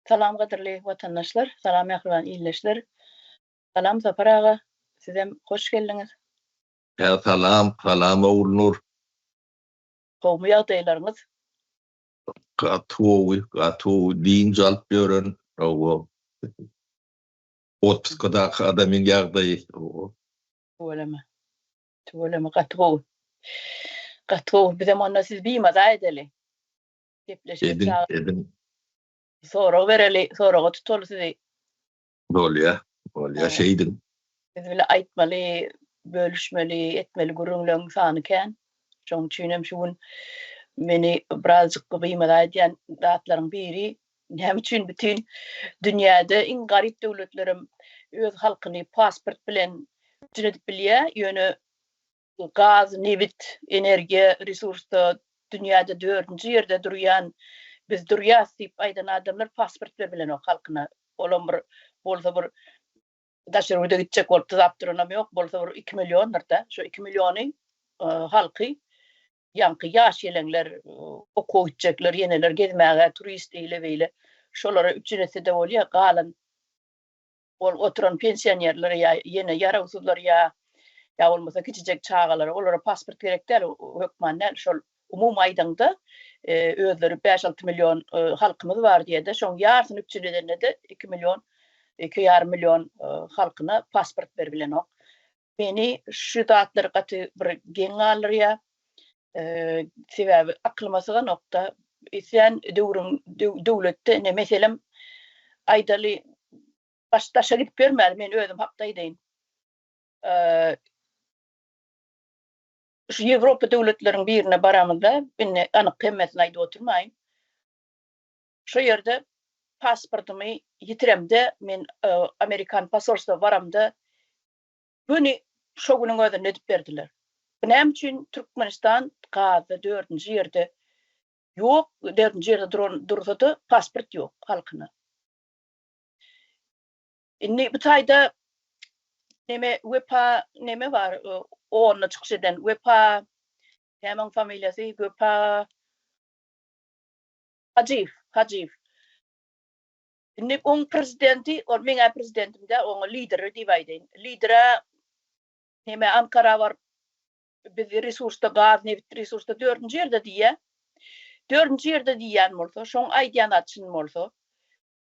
Salam gadyrly watandaşlar, salam mähriban ildeşler. Salam Sapar aga, sizem hoş geldiňiz. Hä salam, salam Ogulnur. Gowmy ýagdaýlaryňyz? Gaty gowy, gaty gowy, dynç alyp ýören, hawa. Otpuskadaky adamyň ýagdaýy, hawa. Tüweleme. Tüweleme gaty gowy. Gaty gowy. Bizem onda sizi bimaza edeli. Gepleşige Ediň, çagyryp. ediň. Sorag bereli, soraga tutaly sizi. Bolýa, bolýa, şeýdiň. Biz bile aýtmaly, bölüşmeli, etmeli gürrüňleň sany kän. Şonuň üçin hem şu gün meni birazjyk bimaza edýän zatlaryň biri, näme üçin bütin dünýäde iň garyp döwletlerem öz halkyny pasport bilen üpjün edip bilýär, ýöne gaz, nebit, energiýa resursda dünýäde dördünji ýerde durýan biz durýas diýip aýdan adamlar pasport berip bilenok halkyna. Olam bir bolsa bir daşary ýurda gitjek bolup dyzap duranam ýok, bolsa bir 2 milliondyr-da. Şu 2 milliony halky ýaňky ýaş ýeleňler, okuwa gitjekler, ýeneler gezmäge, turist eýle-beýle şolara üpjün etse-de bolýar. Galan ol oturan pensionerlere ýa ýene ýarawsyzlar ýa ýa bolmasa kiçijek çagalara olara pasport gerek däl, hökman däl. Şol umumy aýdaňda özleri bäş-alty million halkymyz bar diýede, şoň ýarsyny üpjün edende-de iki million, iki ýarym million halkyna pasport beribilenok. Meni şu zatlar gaty bir geň galdyrýar. Sebäbi aklyma syganok-da. Islän döwrüň döwletde ine meselem aýdaly baş daşa gidip ýörmäli men özüm hakda aýdaýyn. Şu Ýewropa döwletleriň birine baramyzda indi anyk hemmesini aýdyp oturmaýyn. Şo ýerde pasportymy ýitiremde men amerikan posolstwa baramda Göni şo günüň özünde edip berdiler. Bu näme üçin Türkmenistan gazda dördünji ýerde ýok, dördünji ýerde duran dursa-da pasport ýok halkyna. Indi bu taýda neme Wepa neme bar onda çykyş eden Wepa näme oň familiýasy Wepa Hajyýew Hajyýew. Indi oň prezidenti, ol meň-ä prezidentim däl, oňa lideri diýip aýdaýyn. Lidere neme Ankara baryp, biz resursda gaz, nebit resursda dördünji ýerde diýýär. Dördünji ýerde diýýän bolsa, şoň aýdýan zady çyn bolsa,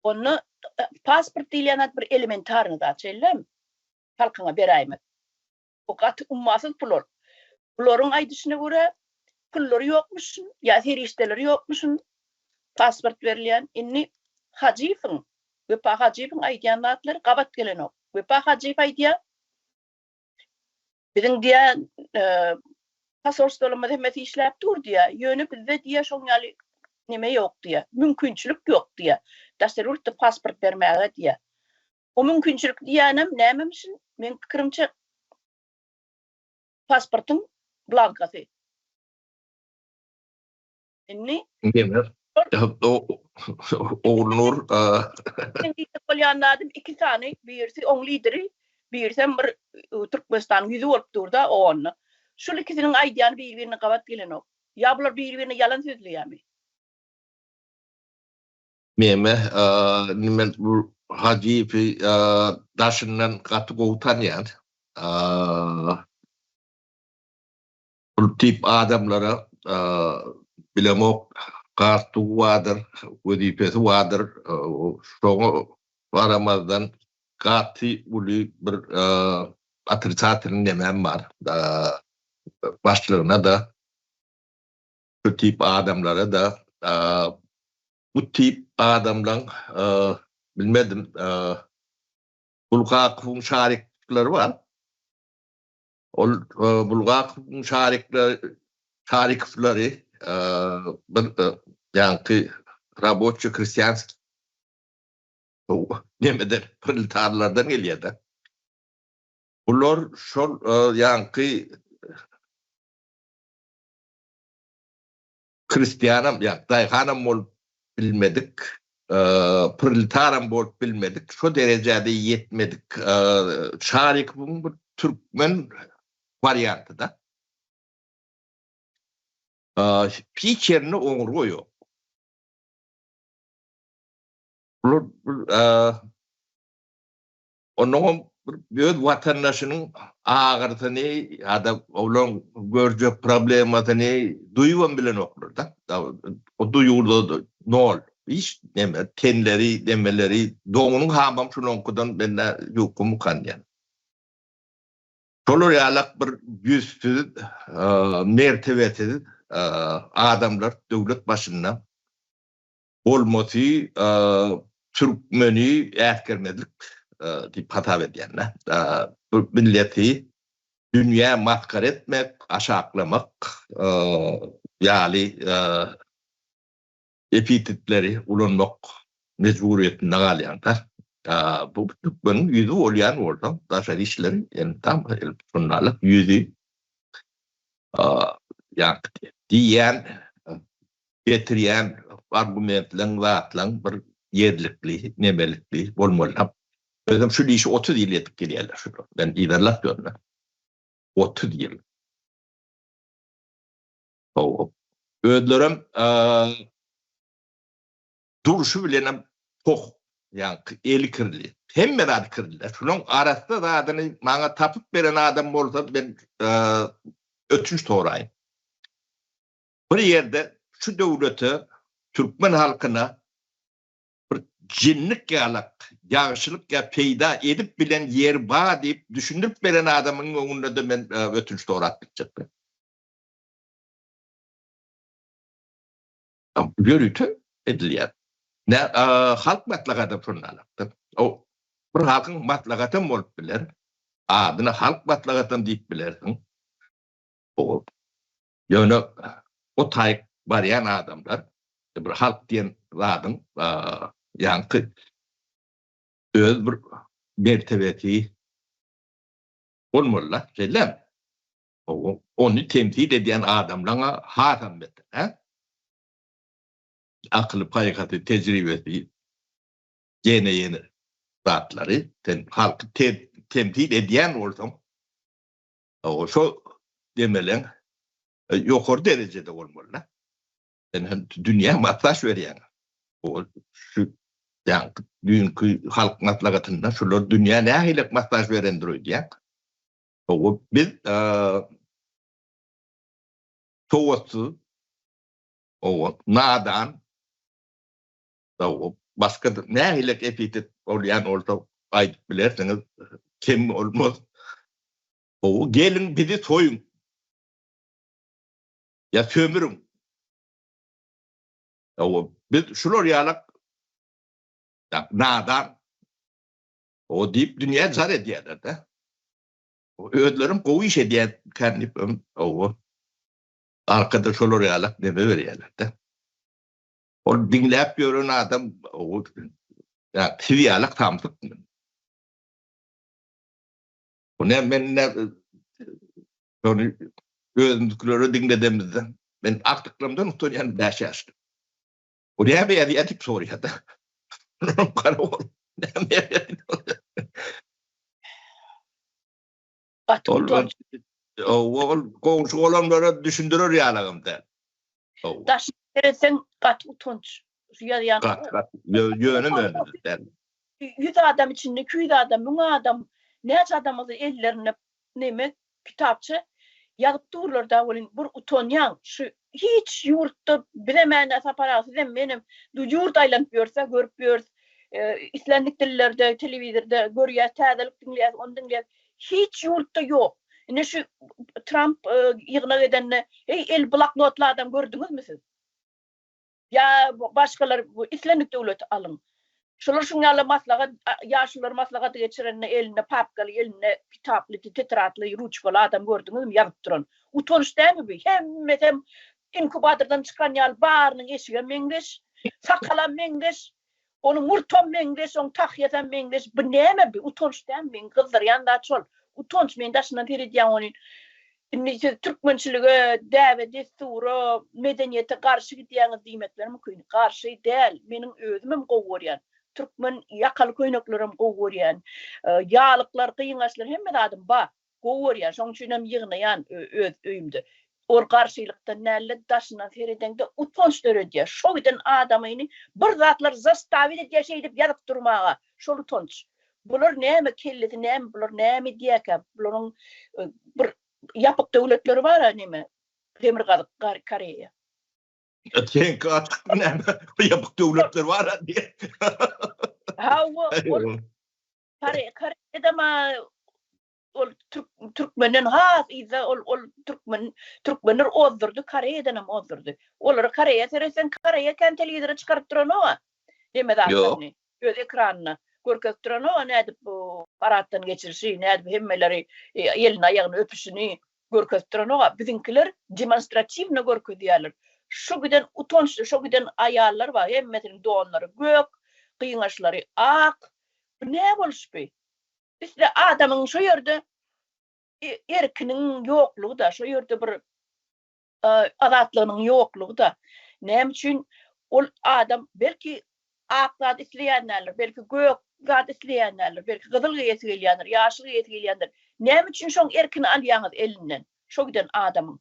onda pasport diýilýän zat bir elementarnyý zat, şeýle dälmi? Halkyňa beräýmek. Bu gaty ummasyz pul ol. Bularyň aýdyşyna görä, pullary ýokmuşyn, ýa serişdeleri ýokmuşyn pasport berilýän. Indi Hajyýewiň, Wepa Hajyýewiň aýdýan zatlary gabat gelenok. Wepa Hajyýew aýdýar, biziň diýýär, posolstwolarymyz hemmesi işläp dur diýýär, ýöne bizde diýýär şoň ýaly neme ýok diýýär, mümkinçilik ýok diýýär, daşary ýurtda pasport bermäge diýýär. O mümkinçilik diýýänem nämemişin? Meň pikirimçe pasportyň blankasy. Indi Neme? Ogulnur. Meň diýjek bolýan zadym iki sany, birisi oň lideri, birisem bir Türkmenistanyň ýüzi bolup dur-da onda. Şul ikisiniň aýdýany bir-birine gabat gelenok. Ýa bular bir-birine ýalan sözleýärmi? Meme, indi men bu Hajyýewi daşyndan gaty gowy tanýan. Bu tip adamlara bilemok galstugy bardyr, wezipesi bardyr, şoňa garamazdan gaty uly bir otrisatel nemem bar. Başlygyna-da, şu tip adamlara-da Bu tip adamlaň bilmedim Bulgakowyň şarikleri bar. Ol Bulgakowyň şarikleri şarikowlary bir ýaňky raboçi krestýanskiý nemeden proletarlardan gelýär-de. Bular şol ýaňky Hristianam, ýa daýhanam bolup bilmedik, proletaram bolup bilmedik, şo derejä-de ýetmedik. Şarikowyň bir türkmen warianty-da. Hiç ýerinde oňurga ýok. Bular onnoňam bir öz watandaşynyň agyrsyny ýa-da olaryň görjek problemasyny duýubam bilenoklar-da. O duýguda nol. Hiç neme, tenleri, nemeleri, doňunyň hamam şunuňkydan mende ýukumykan diýýän. Şolar ýalak bir ýüzsüz, mertebesiz adamlar döwlet başynda bolmasy türkmeni äsgermezlik diýip hasap edýän-de. Bu milleti dünýä masgara etmek, aşaklamak ýaly epitetleri ulanmak mejburyýetinde galýaň-da. Bu türkmeniň ýüzi bolýan bolsa, daşary işler tam şundalyk ýüzi ýaňky diýýän getirýän argumentleň zatlaň bir ýerlikli nemelikli bolmaly. Özem şul işi 30 ýyl edip gelýärler şular. Men yzarlap ýörün. 30 ýyl. Hawa. Özlerem durşy bilenem poh, ýaňky eli kirli. Hemme zady kirli. Şulaň arassa zadyny maňa tapyp beren adam bolsa men ötünç soraýyn. Bir ýerde şu döwlete, türkmen halkyna bir jinnik ýalak ýagşylyk ýa peýda edip bilen ýeri bar diýip düşündirip beren adamyň öňünde-de men ötünç sorap gitjek. Ýörite edilýär. Nä halk maslahatam şonda alakdyr. O bir halkyň maslahatam bolup biler. Adyna halk maslahatam diýip bilersiň. O ýöne o taýyk barýan adamlar bir halk diýen zadyň ýaňky öz bir mertebesi bolmaly-da, şeýlemi? Ony temsil edýän adamlaň-a hasam beter, hä? Akyly, paýhasy, tejribesi, ýene-ýene zatlary, sen halky temsil edýän bolsaň, şo demeleň ýokary derejede bolmaly-da. Sen hem dünýä massaž berýäň. Şu ýaňky düýnki halk maslahatynda şular dünýä nähili massaž berendir öýdýäň? Hawa, biz sowatsyz, hawa, nadan, hawa, başga-da nähili epitet bolýan bolsa aýdyp bilersiňiz, kem bolmaz. Hawa, geliň bizi soýuň ýa sömüriň. Hawa, biz şular ýalak nadan, O diýip dünýä jar edýärler-de. Özlerem gowy iş edýärkän diýip owo arkada şolar ýalak neme berýärler-de. Ol diňläp ýören adam owo ýa siz ýalak samsyk. Bu ne men ne şony özümizkilere diňledemizde men agtyklarymdan utanýan 5 ýaşda. O näme ýazýar diýip soraýar-da. Gara bolup näme ýazýar diýip soraýar. Gaty utanç. Ol goňşy bolanlara düşündirer ýalagam däl. Daşyna seretseň gaty utanç. Şu ýazýan. Gaty gaty. Ýöne möne däl. 100 adam içinde 200 adam, 1000 adam, näçe adam bolsa ellerinde neme kitapça ýazyp durlar-da welin bir utanýaň şu hiç ýurtda bizem änä Sapar aga sizem menem ýurt aýlanyp ýörüs-ä görüp ýörüs islendik dillerde telewizorda görýäs täzelik diňleýäs ony diňleýäs hiç ýurtda ýok ine şu Tramp ýygnak edende heý eli bloknotly adam gördüňizmi siz Ýa başgalar islendik döwleti alyň. Şular şuň ýaly maslahat ýaşulular maslahaty geçirende elinde papkaly, elinde kitaply, tetradly, ruçkaly adam gördüňizmi ýazyp duran. Utanç dälmi bu? Hemmesem inkubatordan çykan ýaly barynyň eşigem meňzeş, sakalam meňzeş, onuň murtam meňzeş, oň tahýasam meňzeş. Bu näme bu? Utanç dälmi? Meň gyzdyrýan zat şol. Utanç men daşyndan seredýän ony. Indi siz türkmençilige, däbe-dessura, medeniýete garşy gidýäňiz diýmekleri mümkin. Garşy däl. Meniň özümem gowy görýän. Türkmen ýakaly köýneklerem gowy görýän. Ýalyklar, gyňaçlar hemme zadym bar. Gowy görýän. Şonuň üçinem ýygnaýan öz öýümde. Ol garşylykdan dälde daşyndan seredeňde utanç döredýär. Şo giden adamyny bir zatlar zastavit edýär şeýdip ýazyp durmaga. Şol utanç. Bular näme kellesi näme bular näme edýärkä bularyň bir ýapyk döwletleri bara neme demirgazyk Koreýa. Seňki açykmy näme ýapyk döwletler bara diýe. Hawa ol Koreýada ma Ol türkmenden has yzda ol ol türkmen türkmenler ozdurdy Koreýadanam ozdurdy. Olary Koreýa seretseň Koreýa kän telewizora çykaryp duranok-a. Hemme zatlaryny öz ekranyna görkezip duranok-a nädip bu paraddan geçirişi, nädip hemmeleri elini aýagyny öpüşini görkezip duranok-a. Biziňkiler demonstratiwno görkezýärler. Şu giden utançly şo giden aýallar bar hemmesiniň donlary gök, gyňaçlary ak. Bu nä boluş bi? Isle adamyň şo ýerde erkiniň ýoklugy-da, şo ýerde bir azatlygynyň ýoklugy-da. Näme üçin ol adam belki ak zat isleýän däldir, belki gök zat isleýän däldir, belki gyzyl geýesi gelýändir, ýaşyl geýesi gelýändir. Näme üçin şoň erkini alýaňyz elinden, şo giden adamyň?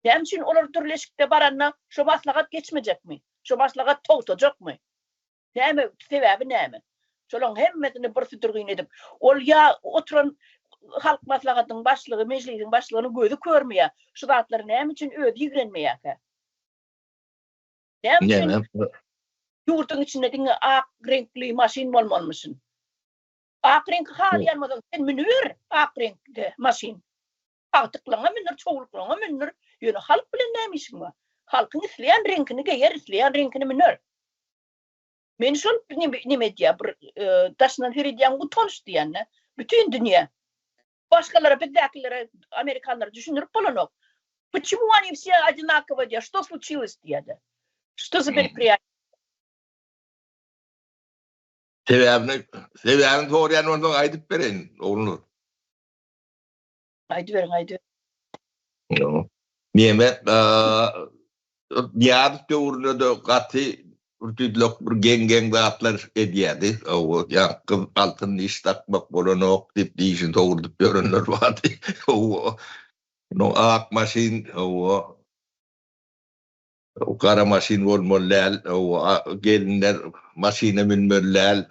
Näme üçin olar dürli eşikde baranda şo maslahat geçmejekmi? Şo maslahat togtajakmy? Näme, sebäbi näme? Şolaň hemmesini bir südürgin edip, ol ýa oturan Halk Maslahatynyň başlygy, Mejlisiň başlygynyň gözi körmi ýa? Şu zatlary näme üçin özi ýigrenmeýärkä? Näme üçin ýurduň içinde diňe ak reňkli maşyn bolmalymyşyn? Ak reňki halaýan bolsaň, sen münüber ak reňkde maşyn. Agtyklaňa mündür, çowluklaňa mündür. Ýöne halk bilen näme işiň bar? Halkyň isleýän reňkini geýer, isleýän reňkini müner. Meni şol neme edýär, bir daşyndan seredýäň utanç diýende, bütin dünýä. Başgalara bizdäkilere, amerikanlara düşündirip bolanok. Почему они все одинаково diýýär, что случилось diýýär-de. Что за мероприятие? Sebäbini, sebäbini soraýan bolsaň aýdyp bereýin, Ogulnur. Aýdyberiň, aýdyberiň. Neme, Nyýazow döwründe-de gaty bir tüýtlek bir geň-geň zatlar edýärdi. Ýa gyz altyn diş dakmak bolanok diýip dişini sowurdyp ýörenler bardy. Onuň ak maşyn, gara maşyn bolmaly däl, gelinler maşyna münmeli däl.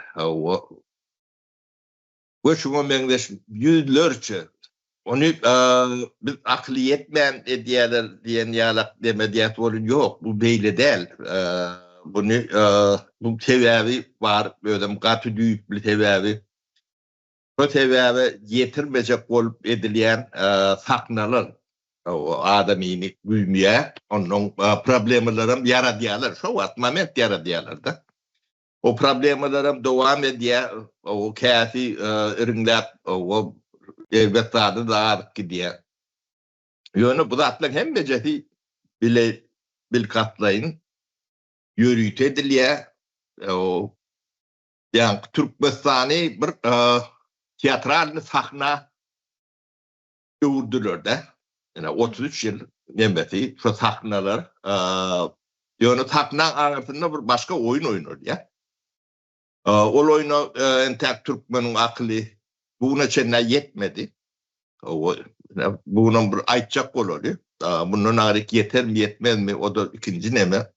We şuňa meňzeş ýüzlerçe, ony biz akyly ýetmän edýärler diýen ýalak deme diýýäs welin, ýok, bu beýle däl. Buny, bu sebäbi bar, özem gaty düýpli sebäbi. Şo sebäbe ýetirmejek bolup edilýän sahnalar adamyny güýmeýär, onnoň problemalaram ýaradýarlar, şo wagt moment ýaradýarlar-da. O problemalaram dowam edýär, o käsi iriňläp, o erbet zady-da azyp gidýär. Ýöne bu zatlaryň hemmejesi bile bilkastlaýyn ýörite edilýär. O ýaňky Türkmenistany bir teatralnyý sahna öwürdiler-de. Ine 33 ýyl nemesi şu sahnalar ýöne sahnaň aňyrsynda bir başga oýun oýnalýar. Ol oýna entäk türkmeniň akyly bu güne çenli ýetmedi. Bu günem bir aýtjak bolaly. Mundan aňryk ýetermi ýetmezmi o-da ikinji neme.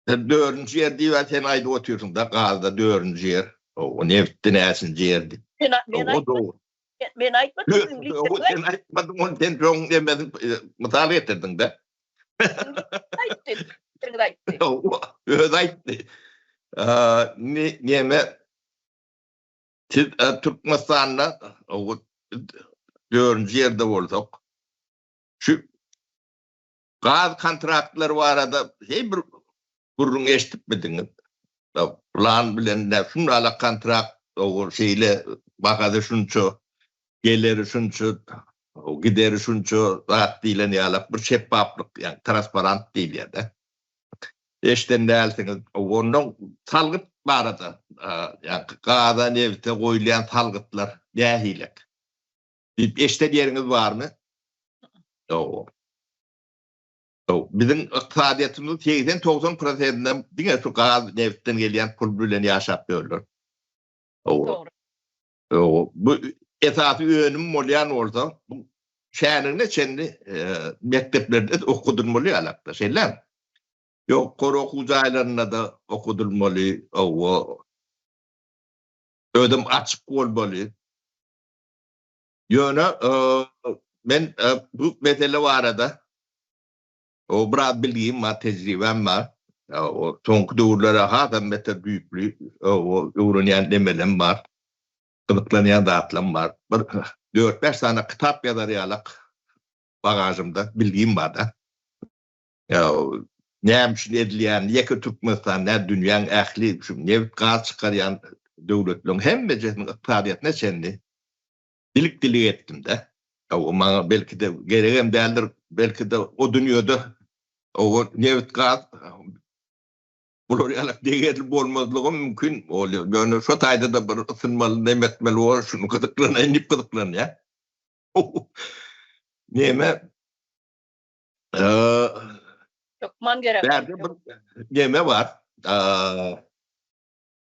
Sen dördünji ýer diýip sen aýdyp otyrsyň-da, gazda dördünji ýer, o nebitde näçinji ýer diýip. Men men aýtmadym. Men aýtmadym siziň lideriňiz. Sen aýtmadyň, ony sen şoň nemesini mysal getirdiň-de. Aýtdy, lideriňiz aýtdy. Özi aýtdy. Neme siz Türkmenistanda dördünji ýerde bolsak, şu Gaz kontraktlary barada heý bir gürrüň eşidipmidiňiz? Plan bilen nä şunala kontrakt o şeýle bahasy şunça, geleri şunça, gideri şunça zat diýlen ýalak bir şepbaplyk ýagny transparant diýilýär-de. Eşiden dälsiňiz. Ondan salgyt barada ýagny gaza, nebite goýulýan salgytlar nähilek? Diýip eşden ýeriňiz barmy? Ýok. Ýok. Biziň ykdysadyýetimiziň 80-90 prosentinem diňe şu gaz, nebitden gelýän pul bilen ýaşap ýörler. Dogry. Ýok. Bu esasy önüm bolýan bolsa, bu şänigine çenli mekdeplerde okadylmaly ýalakda, şeýlemi? Ýokary okuw jaýlarynda-da okadylmaly, hawa. Özem açyk bolmaly. Ýöne men bu mesele barada biraz bilgim bar, tejribäm bar. Soňky döwürlere hasam beter düýpli öwrenýän nemelem bar. Gyzyklanýan zatlam bar. Bir dört-bäş sany kitap ýazar ýalak bagažymda bilgim bar-da. Näme üçin edilýänini ýeke Türkmenistan däl, dünýäň ähli şu nebit-gaz çykarýan döwletleriň hemmejesiniň ykdysadyýetine çenli dilik-dilik etdim-de. O maňa belki-de geregem däldir, belki-de o dünýede o nebit-gaz bular ýalak degerli bolmazlygam mümkin. Ol ýöne şo taýda-da bir ysynmaly, neme etmeli bor, şuny gyzyklanaýyn diýip gyzyklanýar. Neme? Hökman gerek. Bärde bir neme bar.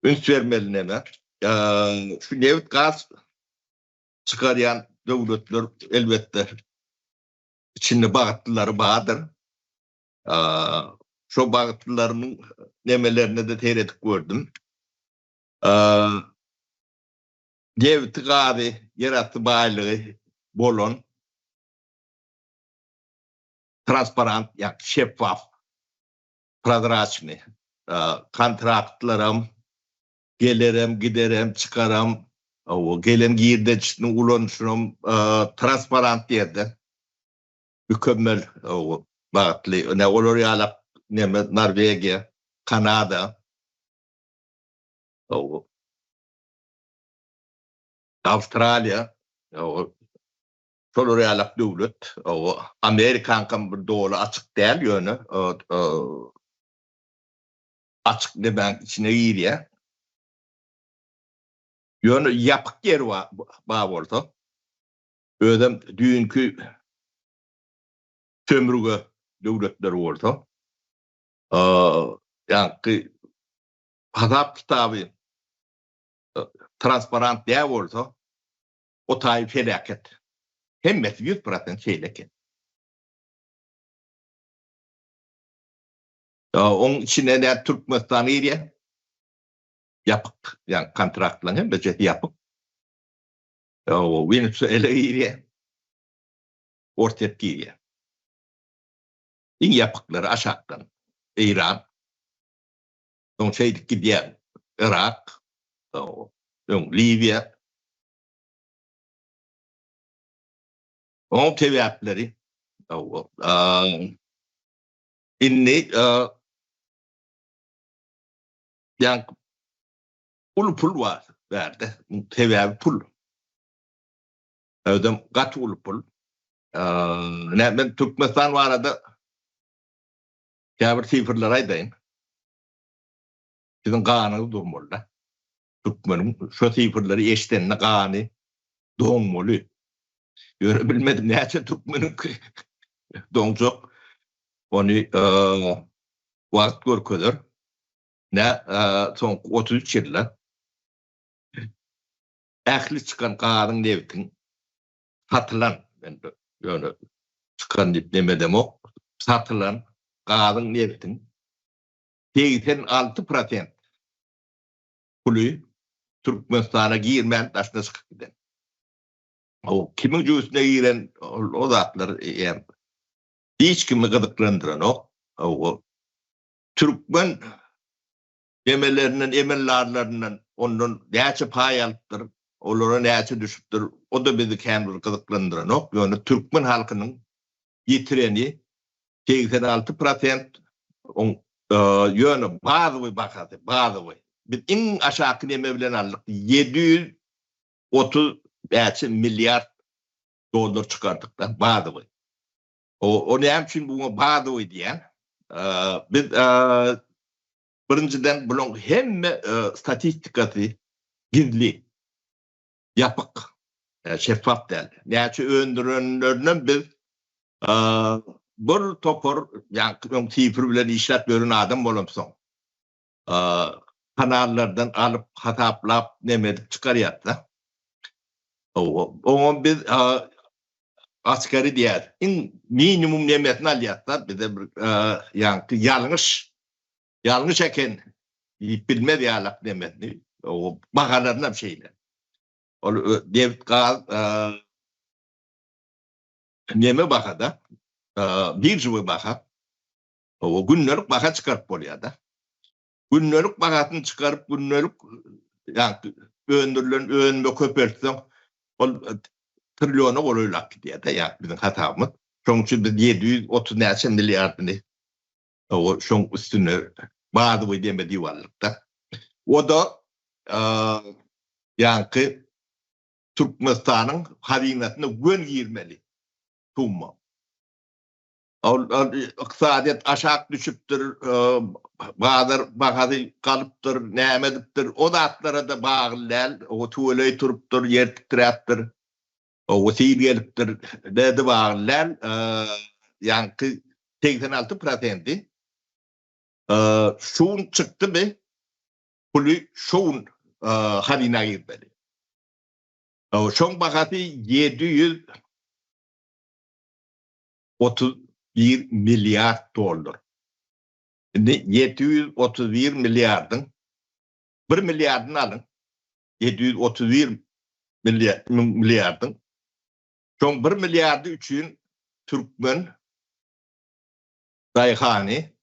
Üns bermeli neme. Şu nebit gaz çykarýan döwletler elbetde içinde bagtlylary bardyr. Şo bagtlylarynyň nemelerine-de seredip gördüm. Nebiti gazy, ýerasty baýlygy bolan transparant, ýagny şeffaf, prozraçnyý kontraktlaram, gelerem, giderem, çykaram, gelen girdejisini ulanyşynam transparant ýerde mükemmel bagtly. Ine olar ýalak neme Norwegiýa, Kanada, Awstraliýa, şolar ýalak döwlet, Amerikaňkam bir doly açyk däl ýöne açyk nemäň içine girýär. Ýöne ýapyk ýeri bar bolsa, özem düýnki sömürge döwletleri bolsa, ýaňky hasap-kitaby transparant däl bolsa, o taýy peläket. Hemmesi 100% şeýle eken. Oň içine nädip Türkmenistan girýär? Ýapyk, ýagny kontraktlaryň hemmesi ýapyk. Wenesuela girýär. Orsýet girýär. Iň ýapyklary aşakdan Eýran. Soň şeýdip gidýär. Yrak, öň Liwiýa. Oň sebäpleri indi ýaňky uly pul bar bärde. Sebäbi pul. Özem gaty uly pul. Ine men Türkmenistan barada käbir sifrleri aýdaýyn. Siziň ganyňyz durmaly-da. Türkmeniň şo sifrleri eşidende gany doňmaly. Ýöne bilmedim näçe türkmeniňki doňjak. Ony wagt görkezer. Nä soňky 33 ýylda ähli çykan gazyň, nebitiň satylan, men ýöne çykan diýip neme edemok, satylan gazyň, nebitiň 86 prosent puly Türkmenistana girmän daşyna çykyp giden. O kimiň jübüsine giren o zatlar eýýäm hiç kimi gyzyklandyranok. O türkmen emelerinden, emeldarlaryndan ondan näçe paý alypdyr, olara näçe düşüpdir, o-da bizi kän bir gyzyklandyranok. Ýöne türkmen halkynyň ýitireni 86 prosent oň ýöne bazowy bahasy, bazowy. Biz iň aşaky neme bilen aldyk, 730 näçe milliard dollar çykardyk-da, bazowy. O, o näme üçin buňa bazowy diýýän? Biz birinjiden bulaň hemme statistikasy gizli, ýapyk, şeffaf däl. Näçe öndürenlerinem biz bir topar, ýaňky öň sifr bilen işläp ýören adam bolamsoň, kanallardan alyp, hasaplap, neme edip çykarýarys-da. Oňa biz açgary diýýäs. Iň minimum nemesini alýas-da, bize bir ýaňky ýalňyş, ýalňyş eken diýip bilmez ýalak nemesini. Bahalarynam şeýle. Ol nebit gaz neme bahada, biržewoý baha. Gündelik baha çykaryp bolýar-da. Gündelik bahasyny çykaryp, gündelik ýaňky öndürilen önüme köpeltseň, ol trilliona golaýlap gidýär-de, ýa biziň hasabymyz. Şonuň üçin biz 730 näçe milliardyny şoň üstüne bazowy deme diýip aldyk-da. O-da ýaňky Türkmenistanyň hazynasyna göni girmeli summa. Ol ykdysadyýet aşak düşüpdir, bazar bahasy galypdyr, näme edipdir, o zatlara-da bagly däl. O tüweleý turupdyr, ýer titräpdir, o sil gelipdir, de bagly däl. Ýaňky 86 prosenti şu gün çykdymy, puly şu gün hazyna girmeli. Şoň bahasy 700 31 milliard dollar. Indi 731 milliardyň bir milliardyny alyň. 731 milliardyň. Şoň bir milliardy üçin türkmen daýhany,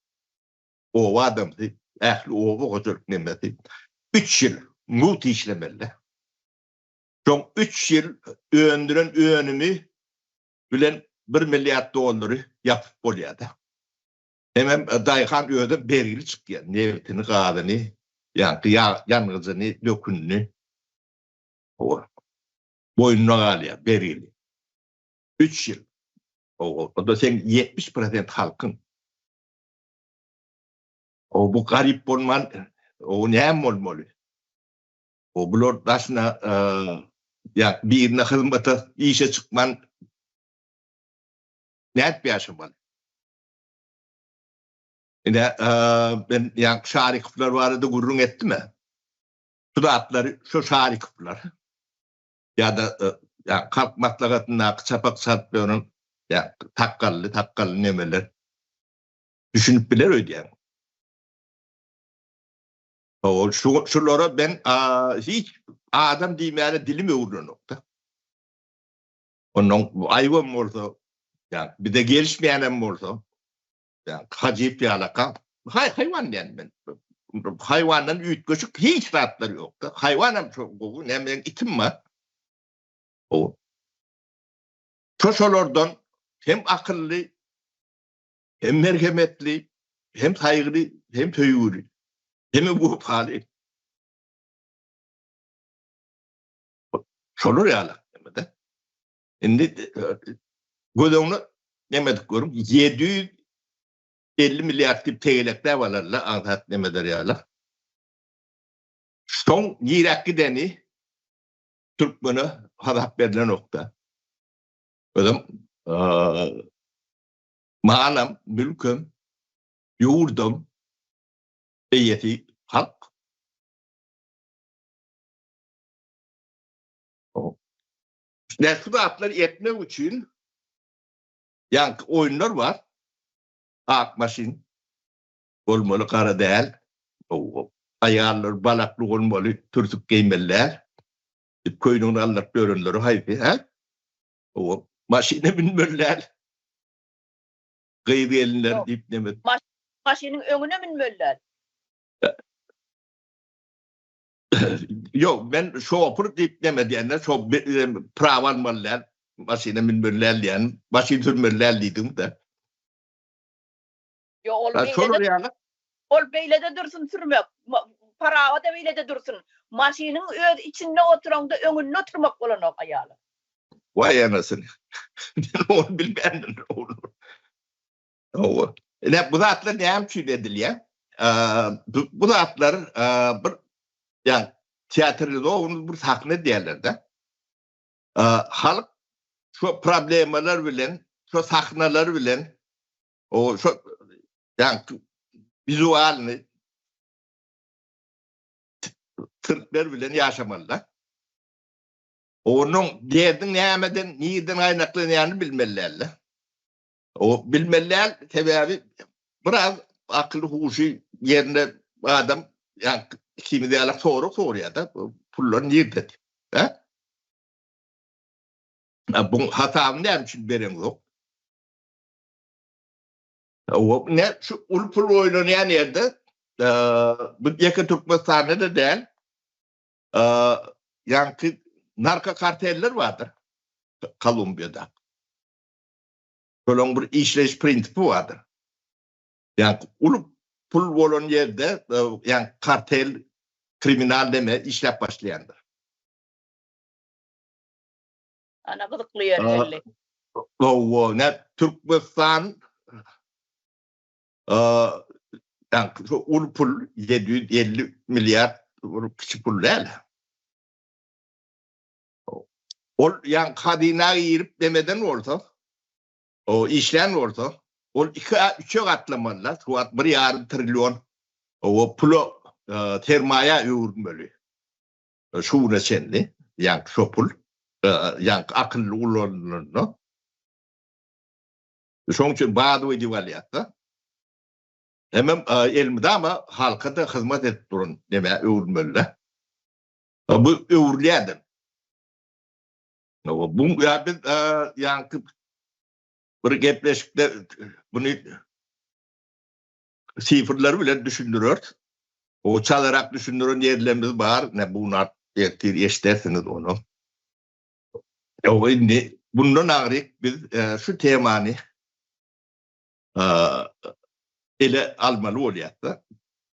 oba adamsy, ähli oba hojalyk nemesi üç ýyl mugt işlemeli. Şoň üç ýyl öndüren önümi bilen bir milliard dollary ýapyp bolýar-da. Hemem daýhan özem bergili çykýar. Nebitini, gazyny, ýaňky ýangyjyny, dökünini. Hawa. Boýnuna galýar bergili. Üç ýyl. Hawa, o-da seň 70 prosent halkyň. O bu garyp bolman, o näme bolmaly? O bular daşyna ýa birine hyzmata işe çykman nädip ýaşamaly? Ine men ýa Şarikowlar barada gürrüň etdim-ä. Şu zatlary şu Şarikowlar ýa-da ýa Halk Maslahatyndaky çapak çalyp ýören ýa sakgally sakgally nemeler düşünip biler öýdýän. Ol şu şulara men hiç adam diýmäne dilim öwrülenokda. Ondan aýybam bolsa, ýa bize gelişmeýänem bolsa, ýa hajyp ýalaka, haý haýwan diýen men. Haýwandan üýtgeşik hiç zatlar ýokda. Haýwanam şo gowy, näme meň itim bar. O. Şo şolardan hem akylly, hem merhemetli, hem saýgyly, hem söýgüli, hem wepaly. Şolar ýaly näme-de. Indi göz öňüne näme edip görüň, 750 milliard diýip tegelekläp alarlar, aňsat näme eder ýaly. Şoň niräk gideni türkmene hasap berlenokda. Özem Malam, mülkem, ýurdum eýesi halk. Ine şu zatlary etmek üçin ýaňky oýunlar bar. Ak maşyn bolmaly, gara däl. Aýallar balakly bolmaly, türsük geýmeli däl. Diýip köýnegini aldyryp ýörenleri haýsy, hä? Maşyna münmeli däl. Gyz gelinler diýip neme. Maşynyň öňüne münmeli däl. Ýok, men şofur diýip neme diýende, şo prawa almaly däl, maşyna münmeli däl diýen, maşyn sürmeli däl diýdim-de. Ýok, ol beýle-de ol beýle-de dursun sürmek, parawa-da beýle-de dursun. Maşynyň öz içinde oturaňda öňünde oturmak bolanok aýala. Waý anasyny. Men ony bilmändim. Hawa. Ine bu zatlar näme üçin edilýär? Bu zatlar bir ýa teatralizowanyý bir sahna diýerler-de. Halk şu problemalar bilen, şu sahnalar bilen o şu ýa wizualny sirkler bilen ýaşamalylar. Onuň derdiň nämeden, nirden gaýnaklanýanyny bilmeli däl-de. O bilmeli däl, sebäbi biraz akyly-huşy ýerinde adam ýa ikimiz ýaly sorag sorýar-da, pullar nirde diýip. Hä? Bu hasabyny näme üçin bereňzok? O ne şu uly pul oýlanýan ýerde bu ýeke Türkmenistanda-da däl, ýaňky narko karteller bardyr Kolumbiýada. Şolaryň bir işleýiş prinsipi bardyr. Ýaňky uly pul bolan ýerde ýaňky kartel kriminal neme işläp başlaýandyr. Ana gyzykly ýer geldi. Hawa, ne Türkmenistan ýaňky şu uly pul 750 milliard bir kiçi pul däl. Ol ýaňky hazyna girip demeden bolsa, o işlän bolsa, ol iki üçe gatlamalylar. Şu wagt bir ýarym trillion o pula sermaýa öwürmeli. Şu güne çenli ýaňky şo pul ýaňky akylly ulanylanda şoň üçin bazowy diýip alýarys-da. Hemem elmydama halka-da hyzmat edip duran nämä öwrülmeli-de. Bu öwrülýär-de. Bu ýa biz ýaňky bir gepleşikde muny sifrler bilen düşündireris. O çalarak düşündiren ýerlerimiz bar. Ne bu gün ertir eşidersiňiz ony. Ýok indi bundan agryk biz şu temany ele almaly bolýar-da.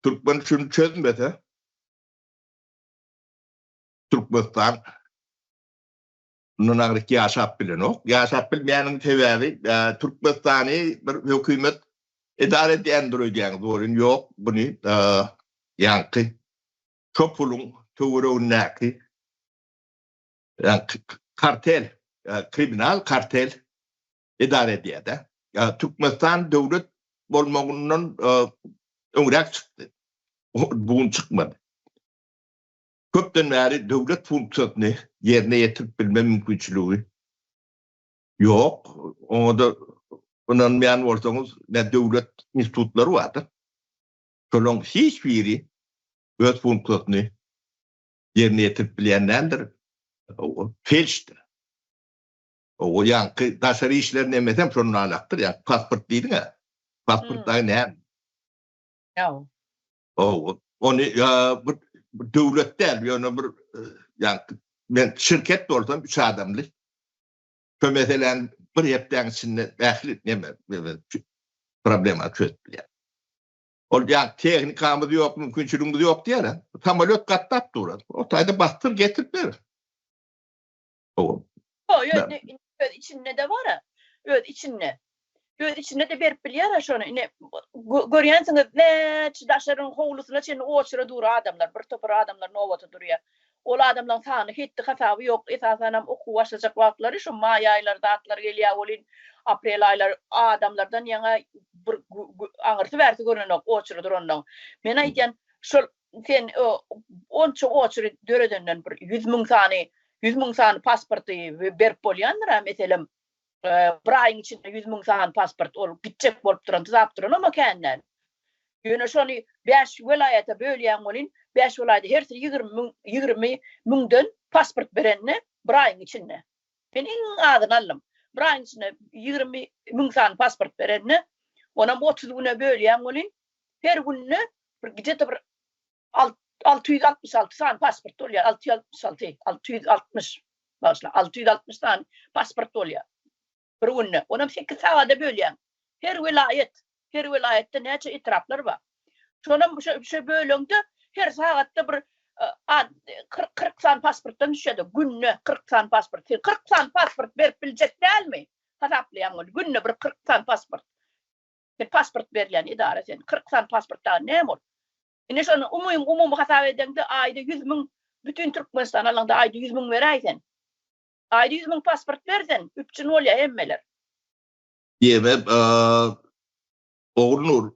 Türkmen şuny çözmese Türkmenistan mundan agryk ýaşap bilenok. Ýaşap bilmeýäniň sebäbi Türkmenistany bir hökümet edara edýändir öýdýäňiz welin ýok buny ýaňky şo puluň töweregindäki ýaňky kartel kriminal kartel edara edýär-de. Türkmenistan döwlet bolmagyndan öňräk çykdy. Bu gün çykmady. Köpden bäri döwlet funksiýasyny ýerine ýetirip bilme mümkinçiligi ýok. Oňa-da ynanmaýan bolsaňyz, ne döwlet institutlary bardyr. Şolaryň hiç biri öz funksiýasyny ýerine ýetirip bilýän däldir. Felçdir. O ýaňky daşary işler nemesem şondan alakdyr. Ýa pasport diýdiň-ä. Pasport dagy näme? Ýa. O ony bir döwlet däl, ýöne bir ýaňky men şirket bolsam üç adamly. Şu meseläni bir hepdäň içinde ähli neme problema çözüp bilýär. Ol ýa tehnikamyz ýok, mümkinçiligimiz ýok diýer. Samolýot gatnap dur. O taýda basdyr getirip ber. Ýok, ýöne öz içinde-de bar-a. Öz içinde. Öz içinde-de berip bilýär-ä şony. Ine, görýänsiňiz, näçe daşaryň howlusyna çenli oçura dur adamlar, bir topar adamlar nobata durýar. Ol adamlaryň sany hetdi-hasaby ýok. Esasanam okuw başlajak wagtlary şu maý aýlary zatlar gelýär welin, aprel aýlary adamlardan ýaňa bir aňyrsy-bärsi görnenok oçura duranlaryň. Men aýdýan, şol Sen onça oçury döredenden bir 100 müň sany 100 müň sany pasporty berip bolýandyr-a, meselem, bir aýyň içinde 100 müň sany pasport ol gitjek bolup duran, dyzap duran ama kän däl. Ýöne şony bäş welaýata bölýäň welin, bäş welaýata hersi 20 müň, 20 müňden pasport berende bir aýyň içinde. Men iň azyny aldym. Bir aýyň içinde 20 müň sany pasport berende, onam 30 güne bölýäň welin, her günde bir gije-de bir 666 sany pasport bolýar. 666, 660, bagyşla, 660 sany pasport bolýar. Bir günde. Onam 8 sagada bölýäň. Her welaýat, her welaýatda näçe etraplar bar. Şonam şo şo böleňde her sagatda bir 40 40 sany pasportdan düşýär-de, günde 40 sany pasport. Sen 40 sany pasport berip biljek dälmi? Hasaplaýaň ony. Günde bir 40 sany pasport. Sen pasport berilýän edara sen. 40 sany pasport dagy näme ol? Ine şony umumy umumy hasap edeňde aýda 100 müň bütin Türkmenistan alaňda aýda 100 müň beräý sen. Aýda 100 müň pasport ber sen, üpjün bolýar hemmeler. Diýemem, Ogulnur,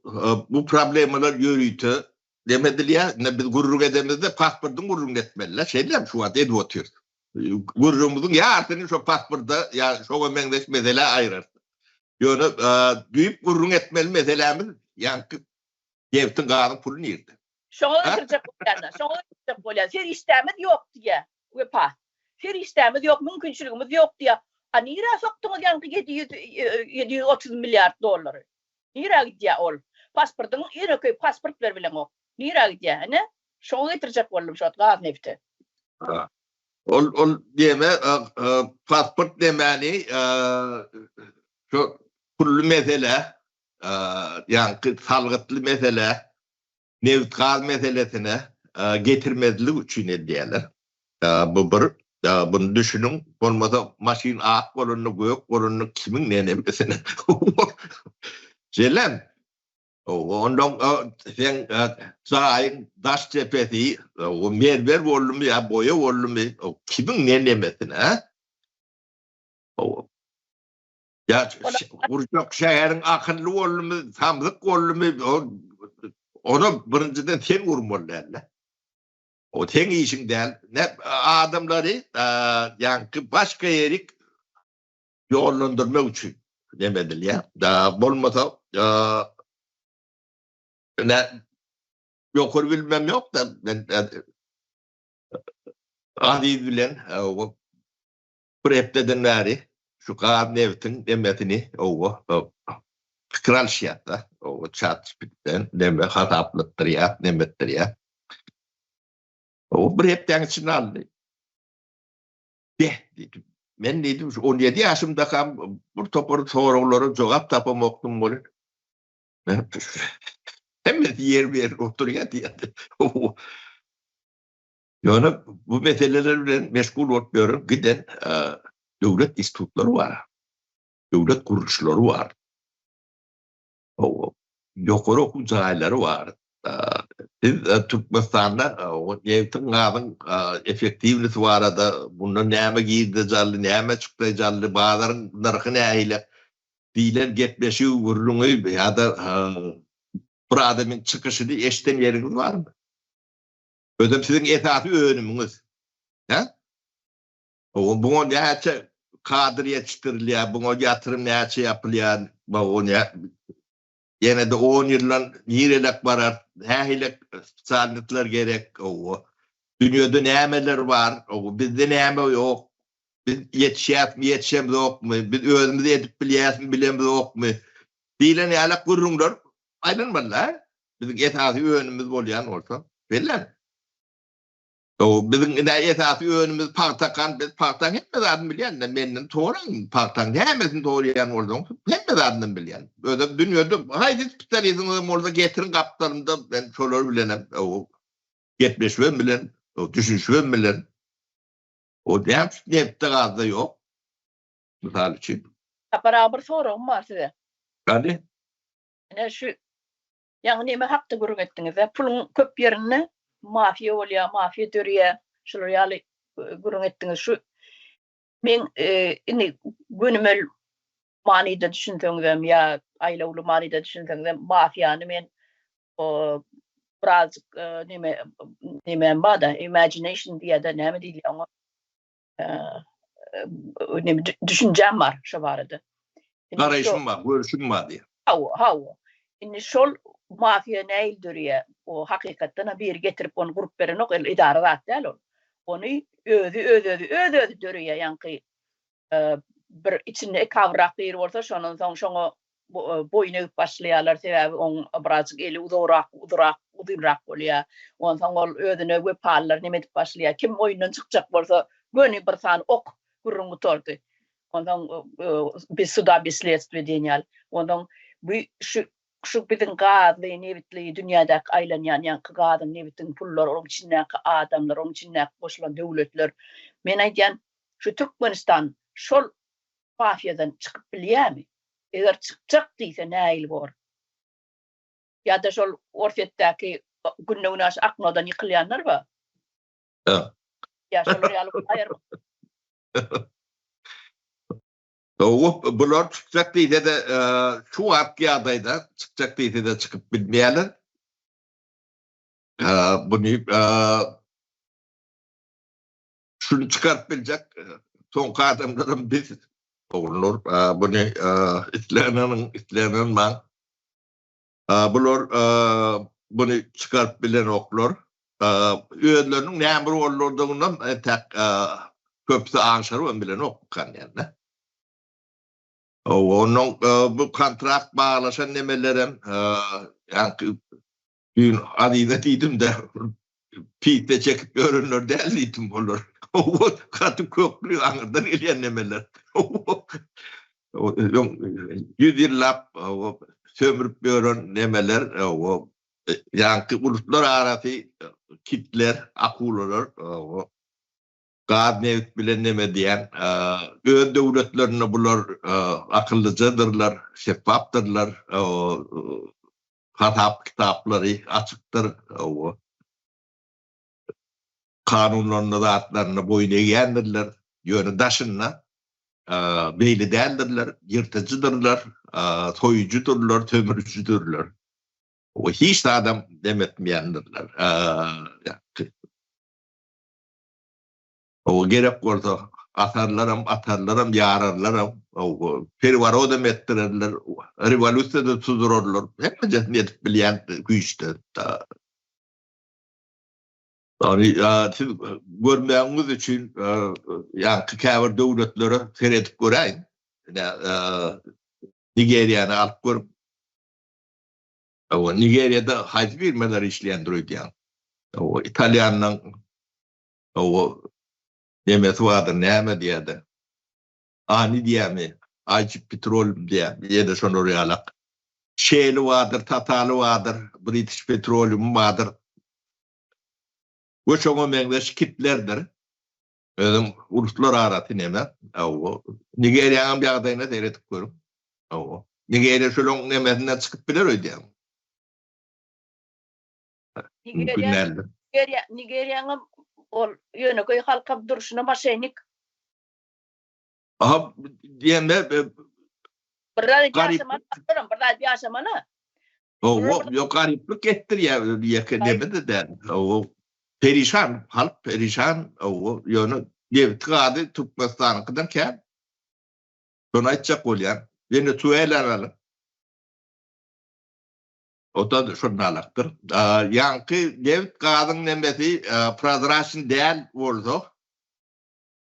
bu problemalar ýörite dem edilýär. Ine biz gürrüň edemizde pasportyň gürrüňini etmeli-dä. Şeýdilýärmi şu wagt edip otyrys. Gürrüňimiziň ýarsyny şo pasporta ýa şoňa meňzeş meselä aýyrarys. Ýöne düýp gürrüň etmeli meselämiz ýaňky nebtiň gazyň puly nirde? Şoňa getirjek bolýan-da, şoňa getirjek bolýan. Serişdämiz ýok diýýär Wepa. Serişdämiz ýok, mümkinçiligimiz ýok diýýär. A nirä sokduňyz ýaňky 700 730 milliard dollary? Nirä gidýär ol? Pasportyň ýönekeý pasport beribileňok. Nirä gidýär? Ine, şoňa getirjek boldum şu wagt gaz nebite. Ol ol diýme pasport diýmäni şu pully mesele, ýaňky salgytly mesele, nebit-gaz meselesine getirmezlik üçin edýärler. Bu bir, buny düşüniň, bolmasa maşyn ak bolanda, gök bolanda kimiň nenemesine. Şeýlemi? Ondan seň jaýyň daş depesi mermer boldumy ýa boýa boldumy, kimiň nenemesine, a? Ýa gurjak şäheriň akylly boldumy, samsyk boldumy, ony birinjiden sen gurmaly däl-de. O seň işiň däl. Adamlary ýaňky başga ýerik ýollandyrmak üçin neme edilýär. Bolmasa ine ýokary bilimem ýok-da men Aziz bilen bir hepdeden bäri şu gaz nebitiň nemesini owa pikir alyşýas-da. Owa çat gptden neme hasaplatdyrýas, neme etdirýäs. Owa bir hepdäň içinde aldy. Beh diýdim. Men diýdim şu 17 ýaşymdakam bir topar soraglara jogap tapamokdym welin. Hemmesi ýerbe-ýer oturýar diýýärdi. Ýöne bu meseleler bilen meşgul bolup ýören giden döwlet institutlary bar. Döwlet gurluşlary bar. Ýokary okuw jaýlary bar. Siz Türkmenistanda nebitiň, gazyň effektiwlisi barada, mundan näme girdeji aldy, näme çykdaýjy aldy, bazaryň nyrhy nähili diýlen gepleşigi, gürrüňi ýa-da bir adamyň çykyşyny eşiden ýeriňiz barmy? Özem siziň esasy önümiňiz. Hä? Buňa näçe kadr ýetişdirilýär, buňa ýatyrym näçe ýapylýar, ýene-de on ýyldan nirelek barar, nähili spesialnitler gerek, dünýede nämeler bar, bizde näme ýok, biz ýetişýäsmi, ýetişemzokmy, biz özümiz edip bilýäsmi, bilemzokmy diýlen ýalak gürrüňler aýlanmaly-da, biziň esasy önümimiz bolýan bolsa, belläň. Biziň ine esasy önümimiz pagtakan, biz pagtaň hemme zadyny bilýän, ine menden soraň, pagtaň nämesini soraýan bolsaň, hemme zadyndan bilýän. Özem dünýede haýsy spesialistiňizem bolsa getiriň gapdalymda, men şolar bilenem gepleşibem bilen, düşünişibem bilen. O näme üçin nebitde gazda ýok? Mysal üçin. Sapar aga bir soragym bar size. Hany? Ine şu Ýaňy neme hakda gürrüň etdiňiz-ä? Puluň köp ýerinde mafiýa bolýar, mafiýa dörýär. Şular ýaly gürrüň etdiňiz. Şu meň indi gönümel manyda düşünseňizem ýa aýlawly manyda düşünseňizem mafiýany men birazjyk neme nemem bar-da, imagination diýýär-de, näme diýilýär oňa? Neme düşünjäm bar şo barada. Garaýşym bar, görüşüm bar diýýär. Hawa, hawa. Indi şol mafiýa nähili dörýär? O hakykatdan-a biri getirip ony gurup berenok, el edara zat däl ol. Ony özi öz-özi öz-özi döreýär, ýaňky bir içinde ekabyrrak biri bolsa, şondan soň şoňa boýun egip başlaýarlar, sebäbi oň birazjyk eli uzagrak, uzurak, uzynrak bolýar. Onsoň ol özüne wepalylar neme edip başlaýar. Kim oýundan çykjak bolsa, göni bir sany ok, gürrüň gutardy. Onsoň bez suda, bez sledstwiýa diýen ýaly. Onsoň bu şu şu biziň gazly, nebitli dünýädäki aýlanýan ýaňky gazyň, nebitiň pullary, onuň içindäki adamlar, onuň içindäki goşulan döwletler. Men aýdýan, şu Türkmenistan şol mafiýadan çykyp bilýärmi? Eger çykjak diýse nähili bor? Ýa-da şol Orsýetdäki günde-günaşa aknodan ýykylýanlar bar. Ýa şolar ýaly bolaýarmy? Hawa, bular çykjak diýse-de, şu wagtky ýagdaýda çykjak diýse-de çykyp bilmeýärler. Buny şu. Şuny çykaryp biljek soňky adamlaram biz. Ogulnur, buny isleneniň, islenenmaň. Bular buny çykaryp bilenoklar. Özleriniň näme bir boldurdygynam entäk köpüsi aňşarybam bilenok kanýan-da. Onuň bu kontrakt baglaşan nemelerem ýaňky düýn Azize diýdim-de, pisse çekip ýörenler däl diýdim olar. Gaty kökli aňyrdan gelýän nemeler. Öň 100 ýyllap sömürip ýören nemeler, ýaňky uluslar arasy kitler, akulalar, gaz nebit bilen neme diýen, öz döwletlerinde bular akyllyjadyrlar, şeffapdyrlar, hasap kitaplary açykdyr, kanunlaryna zatlaryna boýun egýändirler, ýöne daşynda beýle däldirler, ýyrtyjydyrlar, soýujydyrlar, sömürijidirler. Hiç zadam dem etmeýändirler. Oba gerek bolsa atarlaram, atarlaram, ýararlaram, pereworodam etdirerler, rewolýusiýa-da tuzurarlar. Hemmejesini edip bilýän güýçde. Ony siz görmegiňiz üçin ýaňky käbir döwletlere seredip göräýiň. Ine, Nigeriýany alyp görüň. Hawa, Nigeriýada haýsy firmalar işleýändir öýdýäň? Hawa, italýanlaň hawa nemesi bardyr, näme diýýär-de? Ani diýýärmi? Aýçy Petroleum diýýärmi? Ýene şolar ýalak. Shell-i bardyr, Total-y bardyr, British Petroleum-y bardyr. We şoňa meňzeş kitlerdir. Özem uluslar arasy neme? Hawa. Nigeriýanyň ýagdaýyna seredip görüň. Hawa. Nigeriýa şolaň nemesinden çykyp biler öýdýäňmi? Mümkin däldir. Nigeriýa, Nigeriýanyň ol ýönekeý halkam durşuna moşennik. Aha, diýende bir zat ýaşamaly, bir zat ýaşamaly. Hawa, ýok garyplyk etdirýär ýeke neme-de däl. Hawa, perişan, halk perişan, hawa, ýöne nebiti gazy Türkmenistanyňkydan kän. Şony aýtjak bolýan. Wenesuelany alyň. O-da şonalakdyr. Ýaňky nebit gazyň nemesi prozraçnyý däl bolsa,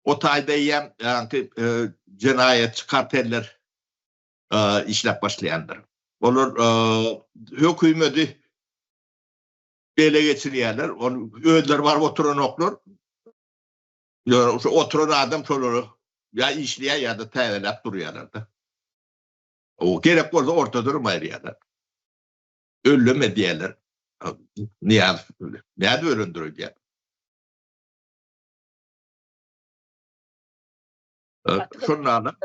o taýda eýýäm ýaňky jenaýatçy karteller işläp başlaýandyr. Olar hökümeti ele geçirýärler. Ol özleri baryp oturanoklar. Ýöne şu oturan adam şolary ýa işleýär ýa-da täzeläp durýarlar-da. O gerek bolsa ortadan aýyrýarlar. Öllem edýärler. Nyýazow nädip ölendir öýdýär. Şondan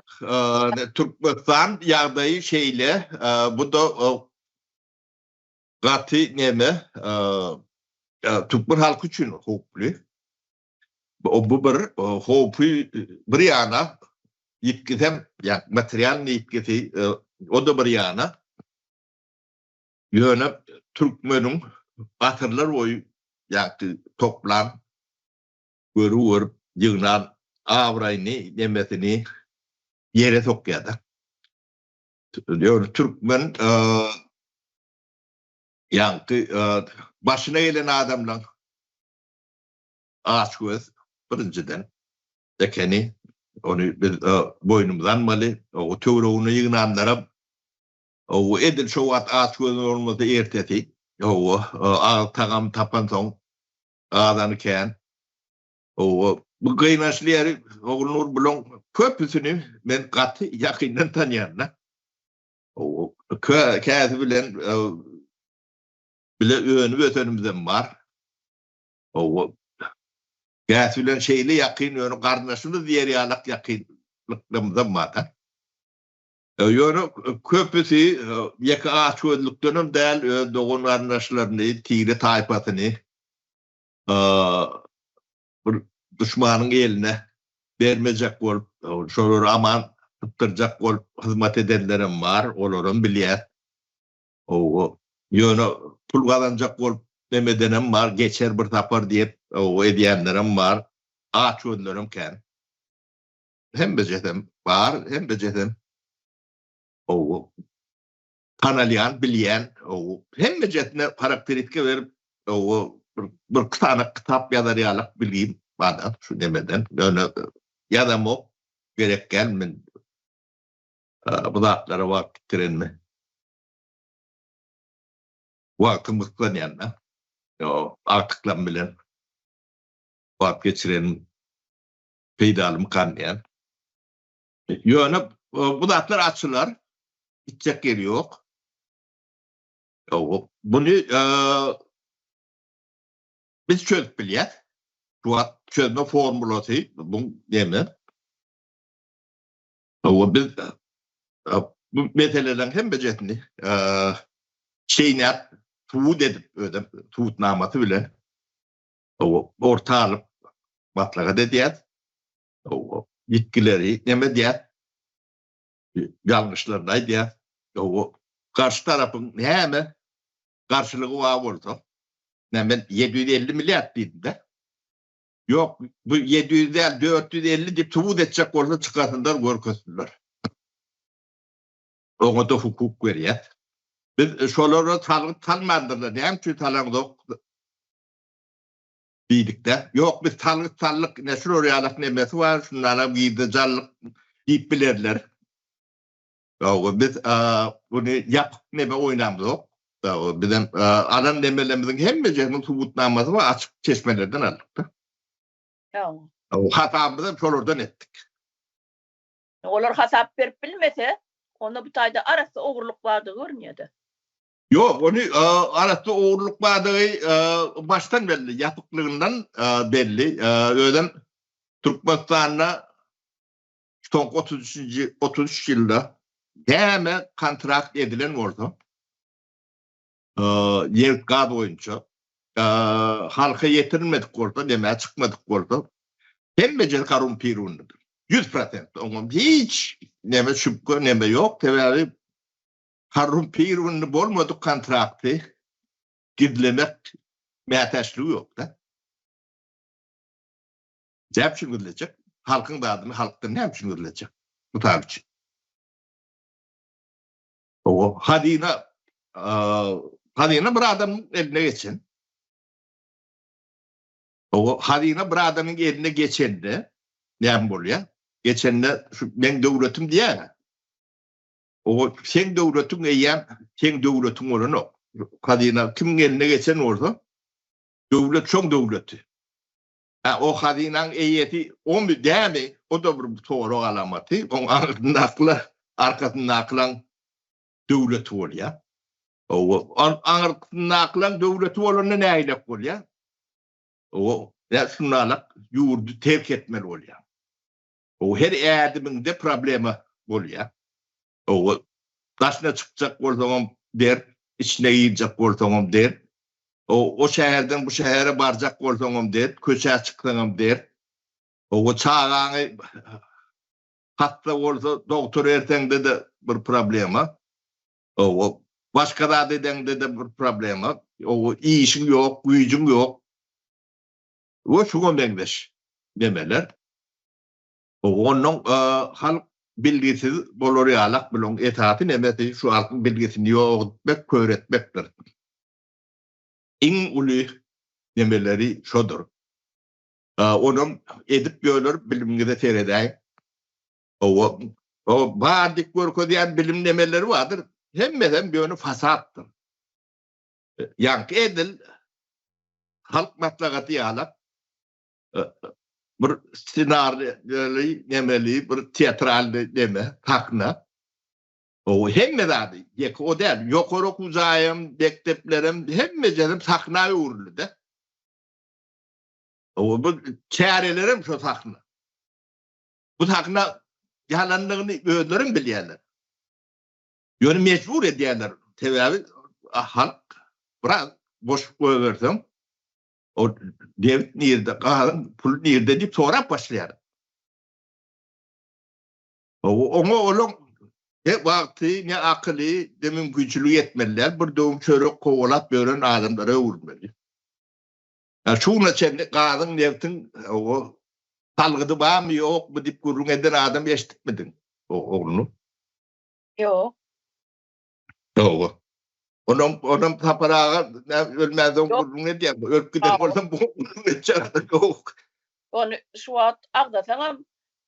Türkmenistan ýagdaýy şeýle, bu-da gaty neme, türkmen halky üçin howply. Bu bir howpy bir ýana, ýitgisem, ýa materialnyý ýitgisi, o-da bir ýana. Ýöne türkmeniň asyrlar boýy ýa toplan görüp görüp ýygnan abraýyny nemesini ýere sokýada. Ýöne türkmen ýaňky başyna gelen adamlaň açgöz birinjiden ekeni ony biz boýnumyza almaly. O töweregine ýygnanlaram o edil şo wagt açgöz bolmasa ertesi o agyz tagam tapansoň Gazany kän. Owa, bu gynançly ýeri Ogulnur bulaň köpüsini men gaty ýakyndan tanýan-da. Owa, käsi bilen bile önüp ösenimizem bar. Owa, käsi bilen şeýle ýakyn ýöne garyndaşymyz diýer ýalak ýakynlyklarymyzam bar-da. Ýöne köpüsi ýeke açgözlükdenem däl, öz dogan-garyndaşlaryny, tire-taýpasyny bir duşmanyň eline bermejek bolup, şolary aman sypdyrjak bolup hyzmat edenlerem bar, olaram bilýäs. Ýöne pul gazanjak bolup neme edenem bar, geçer bir sapar diýip edýänlerem bar. Açgözlerem kän. Hemmejesem bar, hemmejesem gowy. Tanalýan, bilýän, gowy. Hemmejesine harakteristika berip, gowy bir bir sany kitap ýazar ýalak bilgim bar şu nemeden. Ýöne ýazamok, gerek däl men bu zatlara wagt ýitirenime. Wagtym gysganýan-da. Agtyklarym bilen wagt geçirenim peýdalymykan diýýän. Ýöne bu zatlar açylar. Gitjek ýeri ýok. Buny biz çözüp bilýäs. Şu wagt çözme formulasy bu neme? Biz bu meseleleriň hemmejesini çeýnäp, subut edip, özem subutnamasy bilen orta alyp maslahat edýäs. Ýitgileri neme edýäs? Ýalňyşlaryny aýdýas. Garşy tarapyň näme garşylygy bar bolsa, men 750 milliard diýdim-de. Ýok, bu 700 däl, 450 diýip subut etjek bolsa çykarsynlar, görkezsinler. Oňa-da hukuk berýäs. Biz şolara salgyt salmandyrlar, näme üçin salaňzok diýdik-de. Ýok, biz salgyt saldyk, ine şular ýalak nemesi bar, şundanam girdeji aldyk diýip bilerler. Ýok, biz muny ýapyk neme oýnamzok. Bizem alan nemelerimiziň hemmejesiniň subutnamasy bar, açyk çeşmelerden aldyk-da. Ýok. Hasabymyzam şolardan etdik. Olar hasap berip bilmese, onda bu taýda arassa ogurlyk bardygy görünýär-de. Ýok, ony arassa ogurlyk bardygy başdan belli, ýapyklygyndan belli. Özem Türkmenistanda soňky otuz üçünji, 33 ýylda näme kontrakt edilen bolsa, nebit gaz boýunça halka ýetirilmedik bolsa, nämä çykmadyk bolsa, hemmejesi korrumpirownydyr. 100% oňa hiç näme şübhe näme ýok, sebäbi korrumpirowny bolmadyk kontrakty gizlemek mätäçligi ýok-da. Näme üçin gizlejek? Halkyň zadyny halkdan näme üçin gizlejek? Mysal üçin. Owa, hazyna hazyna bir adamyň eline geçen. Owa, hazyna bir adamyň eline geçende näme bolýar? Geçende şu meň döwletim diýýär. Owa, seň döwletiň eýýäm seň döwletiň bolanok. Hazyna kimiň eline geçen bolsa, döwlet şoň döwleti. Hä, o hazynaň eýesi omy, dämi, o-da bir sorag alamaty. Oň aňyrsyndakylar, arkasyndakylaň döwleti bolýar. Hawa, aňyrsyndakylaň döwleti bolanda nägilek bolýar? Hawa, ýa şunalak ýurdy terk etmeli bolýar. Hawa, her ädimiňde problema bolýar. Hawa, daşyna çykjak bolsaňam dert, içine girjek bolsaňam dert. O şäherden bu şähere barjak bolsaňam dert, köçä çyksaňam dert. Hawa, çagaňy hassa bolsa dogtora erteňde-de bir problema. Hawa, başga zat edeňde-de bir problema. Hawa, işiň ýok, güýjüň ýok. We şuňa meňzeş nemeler. Onnoň halk bilgisiz bolar ýalak bunuň esasy nemesi şu halkyň bilgisini ýok etmek, kör etmekdir. Iň uly nemeleri şodur. Onam edip ýörler bilimiňize seredäýiň. Hawa, o bar diýip görkezýän bilim nemeleri bardyr. Hemmesem ýöne fasaddyr. Ýaňky edil halk maslahaty ýalak bir ssenarili nemeli bir teatralny neme sahna. O hemme zady ýeke o däl. Ýokary okuw jaýam, mekdeplerem hemmejesem sahna öwrüldi-de. O bu çärelerem şo sahna. Bu sahna ýalanlygyny özlerem bilýärler. Ýöne mejbur edýärler. Sebäbi halk biraz boş goýberseň O nebit nirde, gazyň puly nirde diýip sorap başlaýar. Oňa olaň ne wagty, ne akyly, ne mümkinçiligi ýetmeli däl, bir döwüm çörek kowalap ýören adamlara öwrülmeli. Şu güne çenli gazyň, nebtiň o. Salgydy barmy ýokmy diýip gürrüň eden adam eşidipmidiň ogluny? Ýok. Ýok. Onam onam Sapar aga ölmänsoň gürrüň edýär. Ölüp giden bolsam bu gürrüň etjek adam ýok. Ony şu wagt agzasaňam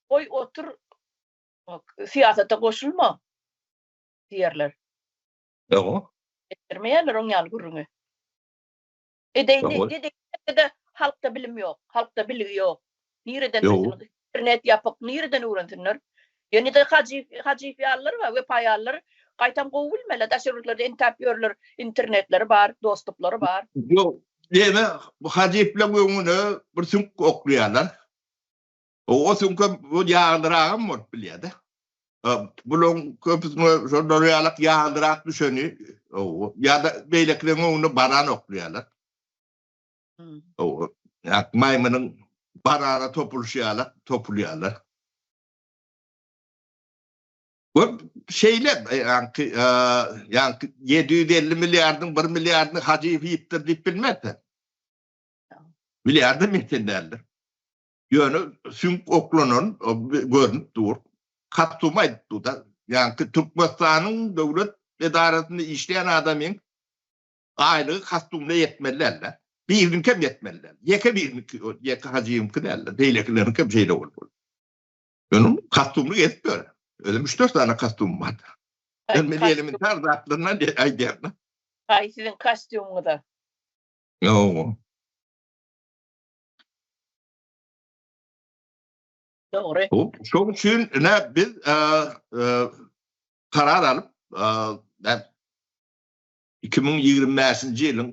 goý otur syýasata goşulma diýerler. Ýok. Etdirmeýärler oň ýaly gürrüňi. Edeýin de halkda bilim ýok, halkda bilgi ýok. Nireden bilsin? Internet ýapyk, nireden öwrensinler? Ýene-de Hajyýew, Hajyýew ýalylar bar, Wepa ýalylar gaýtam gowy bilmeli. Daşary ýurtlarda entäp ýörler, internetleri bar, dostuplary bar. Ýok, ýene bu Hajyýewleň öňüne bir süňk oklaýarlar. O süňkem bu ýaglyragam bolup bilýär-de. Bularyň köpüsine şolar ýalak ýaglyrak düşeni, ýa-da beýlekileriň öňüne banan oklaýarlar. Maýmynyň banana topulyşy ýalak topulýarlar. Bu şeýle, ýaňky ýaňky 750 milliardyň 1 milliardyny Hajyýew iýipdir diýip bilmezsen. Milliardam ýeten däldir. Ýöne süňk oklanan görnüp dur. Kostum aýdyp dur-da. Ýaňky Türkmenistanyň döwlet edarasynda işleýän adamyň aýlygy kostumyna ýetmeli däl-de. Biriniňkem ýetmeli däl. Ýeke biriniňki, ýeke Hajyýewiňki däl-de, beýlekileriňkem şeýle bolmaly. Ýöne kostumly gezip ýör. Özem üç-dört sany kostumy bar. Men elementar zatlaryndan aýdýaryn. Haý siziň kostýumyňyza. Ýok. Dogry. Şoň üçin ine biz karar alyp 2025-nji ýylyň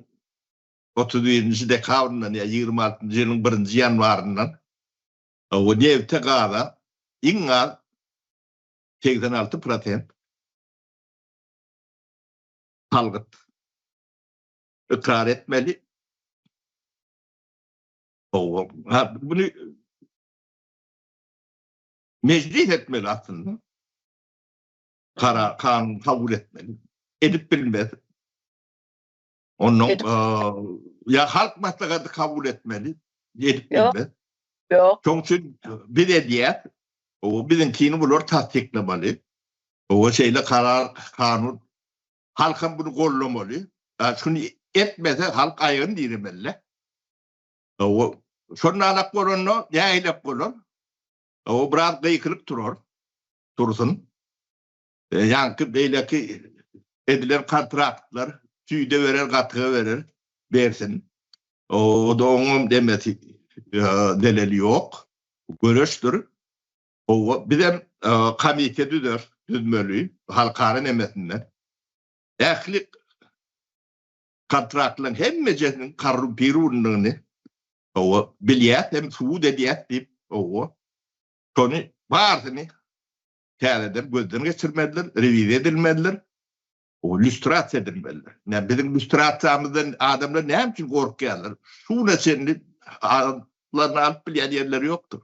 31-nji dekabryndan ýa 26-njy ýylyň 1-nji ýanwaryndan we nebte gaza iň az 86 prosent salgyt ykrar etmeli. Ha, bunu meclis etmeli aslynda. Karar, kanun kabul etmeli. Edip bilmez. Ondan e, ya halk maslahaty kabul etmeli. Edip bilmez. Ýok. Şoň üçin biz edýäs. O biziňkini bular tassyklamaly. O şeýle karar, kanun Halkam bunu gollamaly. Şuny etmese halk aýagyny diremeli. O şonda bolanda nähilek bolar? O biraz gykylyk turar. Tursun. E, ýaňky beýleki edilen kontraktlar süýde berer, gatyga berer, bersin. O da oňam demesi e, zeleli ýok. Göreşdir. Hawa, bizem komissiýa düzer, düzmeli, halkara nemesinde. Ähli kontraktlaryň hemmejesiniň korrumpirowanydygyny, hawa, bilýäs hem subut edýäs diýip, hawa, şony barysyny täzeden gözden geçirmelidir, rewiziýa edilmelidir, hawa, lýustrasiýa edilmelidir. Ine, biziň lýustrasiýamyzdan adamlar näme üçin gorkýarlar? Şu güne çenli adamlaryny alyp bilýän ýerleri ýokdur.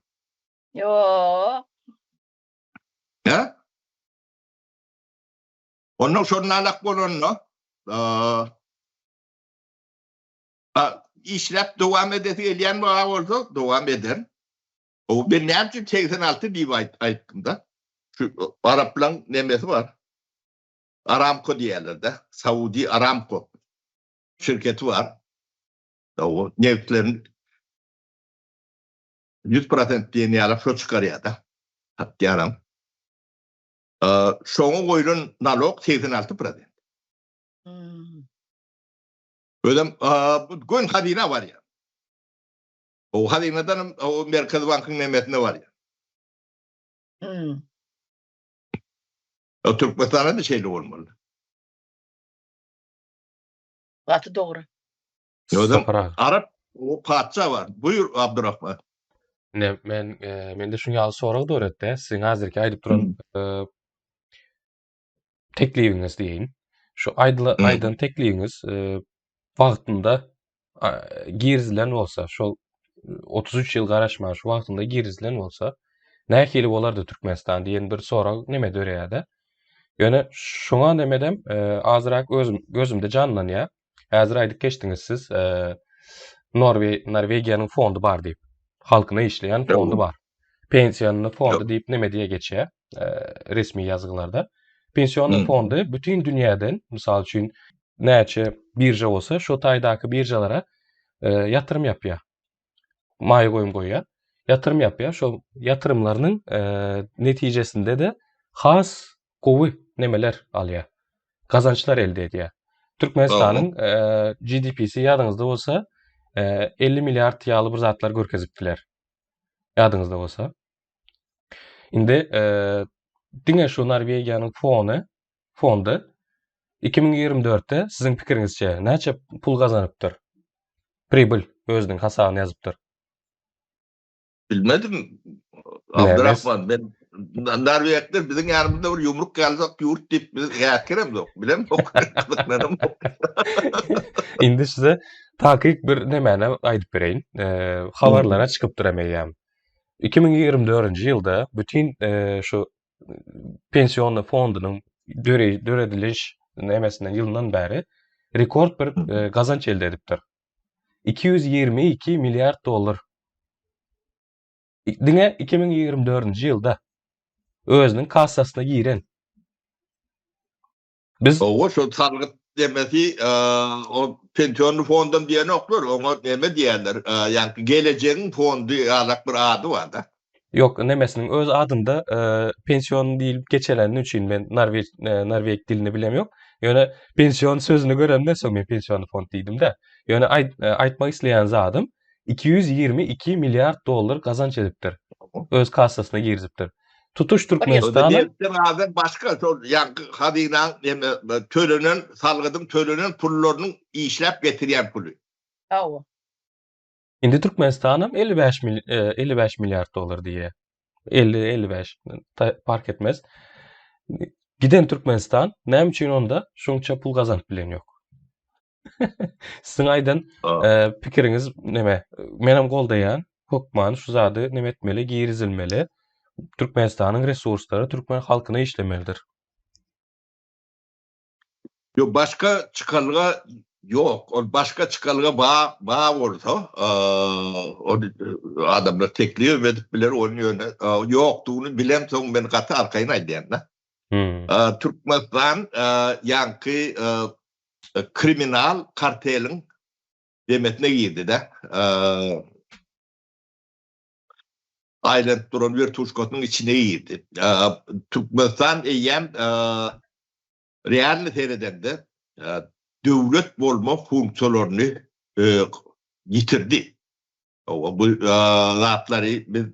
Ýok. Hä? Ondan şondan bolanda a işläp dowam edesi gelýän bar bolsa dowam eder. O ben näme üçin 86 diýip aýt aýtdym-da. Şu araplaň nemesi bar. Aramco diýerler-de. Saudi Aramco şirketi bar. O nebitlerin 100% diýen ýaly şo çykarýar-da. Satýaram. Şoňa goýlan nalog 86%. Hmm. Özem gön hazyna barýar. O hazynadan o Merkez bankyň nemesine barýar. Hmm. O Türkmenistanda da şeýle bolmaly. Gaty dogry. Özem Arap o patyşa bar. Buyur Abdurrahman. Ne men e, mende şuň ýaly sorag döretdi. Siziň hazirki aýdyp duran e, teklibiňiz diýeýin. Şu aýdyla aýdan teklibiňiz e, wagtynda girizilen bolsa, şol 33 ýyl garaşman şu wagtynda girizilen bolsa, nähili bolardy Türkmenistan diýen bir sorag neme döreýär-de. Ýöne şoňa nemedem e, azrak özüm gözümde janlanýar. Häzir aýdyp geçdiňiz siz, Norwe Norwegiýanyň fondy bar diýip. Halkyna işleýän fondy bar. Pensiýonny fondy diýip neme diýe geçýär resmi ýazgylarda. Pensiýonny fondy bütin dünýäden, mysal üçin, näçe birža bolsa, şo taýdaky biržalara ýatyrym ýapýar. Maýa goýum goýýar. Ýatyrym ýapýar. Şol ýatyrymlarynyň netijesinde-de has gowy nemeler alýar. Gazançlar elde edýär. Türkmenistanyň GDP-si ýadyňyzda bolsa 50 milliard ýaly bir zatlar görkezipdiler. Ýadyňyzda bolsa. Indi diňe şu Norwegiýanyň fony, fondy 2024-de siziň pikiriňizçe näçe pul gazanypdyr? Pribyl özüniň hasabyna ýazypdyr. Bilmedim. Abdurrahman men Norwegler biziň ýanymyzda bir ýumruk ýalyjak ýurt diýip biz häkirem ýok, bilemok, gyzyklanamok. Indi size takyk bir nemäni aýdyp bereýin. Habarlara çykypdyr hem eýýäm. 2024-nji ýylda bütin şu pensiýonny fondunyň dörediliş nemesinden ýylyndan bäri rekord bir gazanç elde edipdir. 222 milliard dollar. Diňe 2024-nji ýylda özüniň kassasyna giren. Biz Owa şo salgyt demesi o pensiýonny fondam diýenoklar, oňa neme diýýärler, ýaňky gelejegiň fondy ýalak bir ady bar-da. Ýok, nemesiniň öz adynda pension diýlip geçeleni üçin men norwež norweg dilini bilem ýok. Ýöne pension sözüni göremden soň men pensionny fond diýdim-de. Ýöne aýtmak isleýän zadym 222 milliard dollar gazanç edipdir. Öz kassasyna girizipdir. Tutuş Türkmenistana Nebitden gazdan başga şol ýaňky hazynaň neme tölenen salgydyň tölenen pullarynyň işläp getirýän puly. Hawa. Indi Türkmenistanam 55 55 milliard dollar diýýär. 50 55 park etmez. Giden Türkmenistan näme üçin onda şunça pul gazanyp bilen ýok? Siziň aýdan e, pikiriňiz neme? Menem goldaýan. Hökman şu zady neme etmeli, girizilmeli. Türkmenistanyň resurslary türkmen halkyna işlemelidir. Ýok, başga çykalga ýok. Ol başga çykalga ba, ba bolsa, ol adamlar teklip edip biler, ony ýöne ýokdugyny bilemsoň men gaty arkaýyn aýdýan-da. Hmm. Türkmenistan ýaňky kriminal karteliň demesine girdi-de. Aýlanyp duran wertuşkasynyň içine girdi. Türkmenistan eýýäm realny seredende döwlet bolma funksiýalaryny ýitirdi. Bu zatlary biz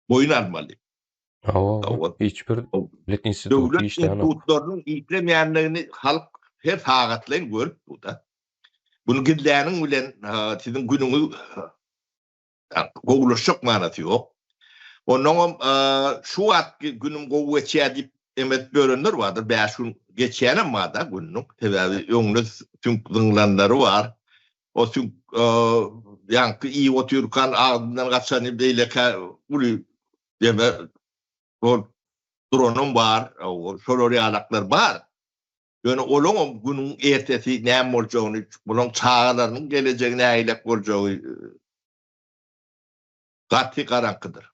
boýun almaly. Hawa, hiç bir döwlet instituty işlänok. Döwlet institutlarynyň işlemeýändigini halk her sagatlaýyn görüp dur-da. Muny gizläniň bilen siziň günüňiz gowulaşjak manasy ýok. Onnoňam şu wagtky günüm gowy geçýär diýip em edip ýörenler bardyr. Bäş gün geçýänem bar-da gününiň. Sebäbi öňüne süňk zyňlanlary bar. O süňk ýaňky iýip otyrkan agzyndan gaçany beýlekä uly deme bolup duranam bar. Şolar ýalaklar bar. Ýöne olaňam günüň ertesi näme boljagyny, bulaň çagalarynyň gelejegi nähilek boljagy gaty garaňkydyr.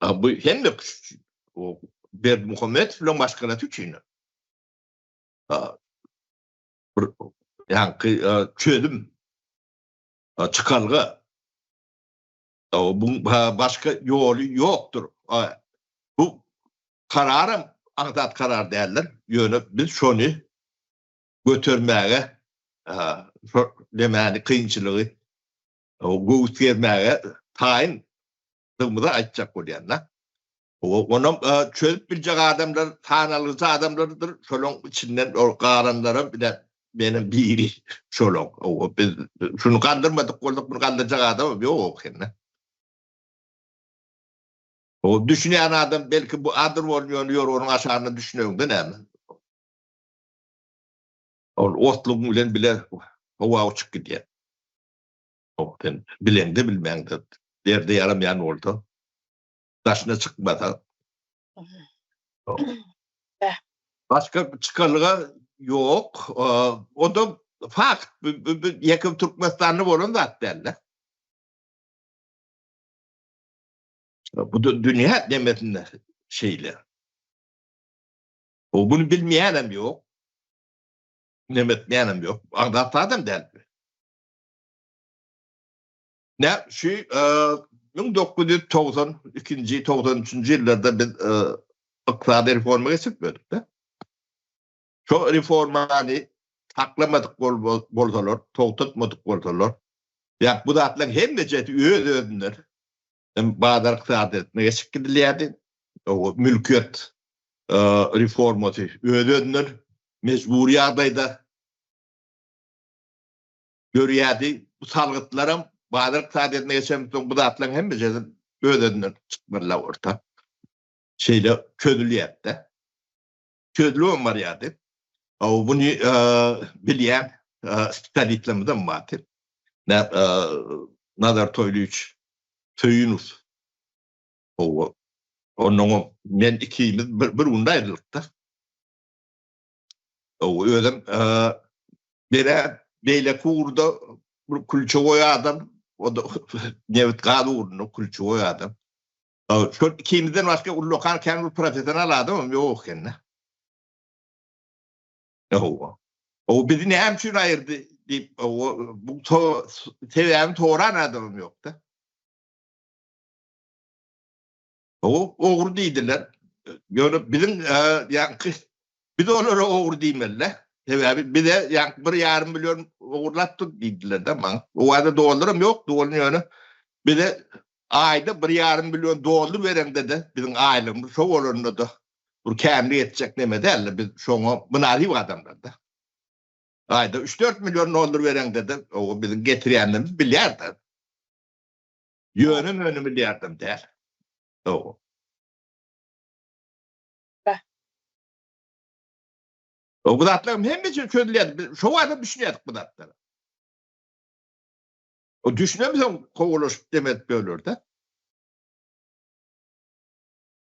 Bu hemme kişi üçin, o Berdimuhamedow bilen maşgalasy üçin bir ýaňky çözüm, çykalga. Bu başga ýoly ýokdur. Bu kararam aňsat karar däldir. Ýöne biz şony götermäge, şo nemäni, kynçylygy göwüs germäge taýyndygymyzy aýtjak bolýan-da. Onam çözüp biljek adamlar sanalgyja adamlardyr. Şolaň içinden ol galanlaram bile menem biri şolaň. Biz şuny galdyrmadyk bolsak, muny galdyrjak adamam ýok ekende. O düşünýän adam belki bu adyr bolup ýöne ýorganyň aşagynda düşünegiňde näme? Ol otlugyň bilen bile howa uçup gidýär. Sen bileňde bilmäňde derde ýaramaýan bolsa daşyna çykmasa başga çykalga ýok. O-da fakt. Bu ýeke Türkmenistanda bolan zat däl-de. Bu dünýä demesinde şeýle. O bunu bilmeýänem ýok. Neme etmeýänem ýok. Agzap adam däl. Ne şu 1992-nji, 93-nji ýyllarda biz ykdysady reforma geçirip berdik-de. Şo reformany saklamadyk bolsalar, togtatmadyk bolsalar, ýa bu zatlaryň hemmejesi öz-özünden bazar ykdysadyýetine geçip gidilýärdi. O mülkiýet reformasy öz-özünden mejbury ýagdaýda dörýärdi. Bu salgytlaram bazar ykdysadyýetine geçensoň bu zatlaryň hemmejesi öz-özünden çykmalylar orta. Şeýle çözülýärdi-de. Çözülibem barýardy. Buny bilýän spesialistlerimizem bardy. Nazar Toýlyýewiç Söýünow. Hawa. Onnoňam men ikimiz bir günde aýrylykda. Hawa, özem men-ä beýleki ugurda bir külçegoý adam, o-da nebit-gaz ugrunda külçegoý adam. Şol ikimizden başga ullakan kän bir professional adamam ýok eken-de. Hawa. O bizi näme üçin aýyrdy diýip, bu sebäbini soran adamam ýok-da. O ogry diýdiler. Ýöne biziň ýaňky biz olara ogry diýmeli-de. Sebäbi bize ýaňky bir ýarym million ogurlapdyr diýdiler-de maňa. O wagtda dollaram ýokdy, ol ýöne bize aýda bir ýarym million dollar bereňde-de biziň aýlygymyz şo bolanda-da bir känlik etjek neme däldi. Biz şoňa mynasyp adamlar-da. Aýda üç-dört million dollar bereňde-de o biziň getirýänlerimizi bilýär-de. Ýöne-möne milliardam däl. Hawa. O bu zatlaryň hemmesi çözülýär. Biz şo wagtam düşünýärdik bu zatlara. O düşünemsoň kowalaşyp demek bölerde.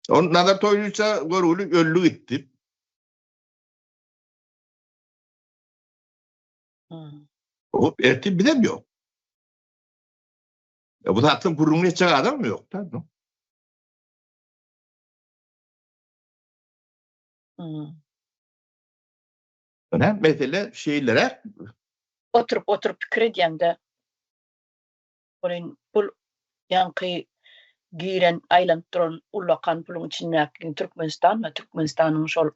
On Nazar Toýlyça görgüli öldi gitdi. Hmm. O ertir bizem ýok. Ya bu zatlaryň gürrüňini etjek adam ýok da. Hmm. Ine mesele şeýleräk. Oturyp oturyp pikir edýäňde welin bul ýaňky giren aýlanyp duran ullakan puluň içindäki Türkmenistan we Türkmenistanyň şol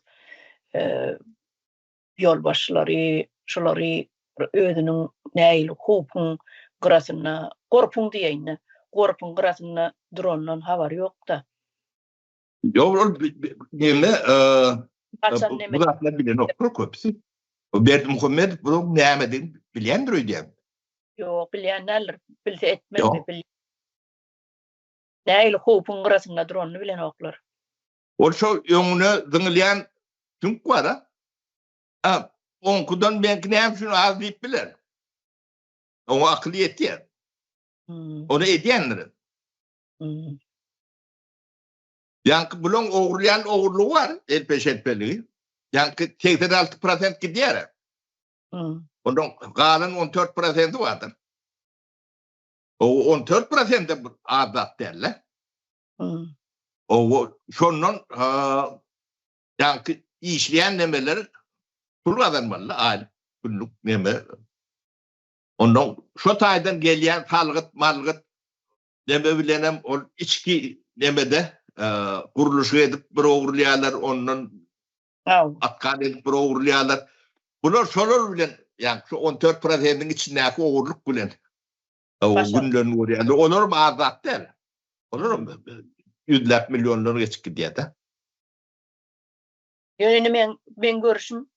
ýolbaşçylary şulary bir özüniň nähili howpuň gyrasynda, gorpuň diýeýin-de, gorpuň gyrasynda durandan habary ýok-da. Ýok, ol neme, bu zatlar bilenoklar köpüsi. Berdimuhamedow bunuň nämedigini bilýändir öýdýän. Ýok, bilýän däldir. Bilse etmezdi. Nähili howpuň gyrasynda duranyny bilenoklar. Ol şo öňüne zyňylýan süňk bar-a. A, oňkudan meňki näme üçin az diýip biler. Oňa akyly ýetýär. Ony edýändir. Ýaňky bulaň ogurlaýan ogurlygy bar, elpe-şelpeligi. Ýaňky 86 prosent gidýär. Ondan galan 14 prosenti bardyr. O 14 prosent de az zat däl-de. O şondan ýaňky işleýän nemeler pul gazanmaly, aýlyk, günlük neme. Ondan şo taýdan gelýän salgyt, malgyt neme bilenem ol içki nemede gurluşyk edip bir ogurlaýarlar, ondan atkan edip bir ogurlaýarlar. Bular şolar bilen, ýagny şu 14 prosentiň içindäki ogurlyk bilen günlerini görýärler. Olaram az zat däl. Olaram ýüzläp millionlar geçip gidýär-de. Ýöne indi meň meň görüşüm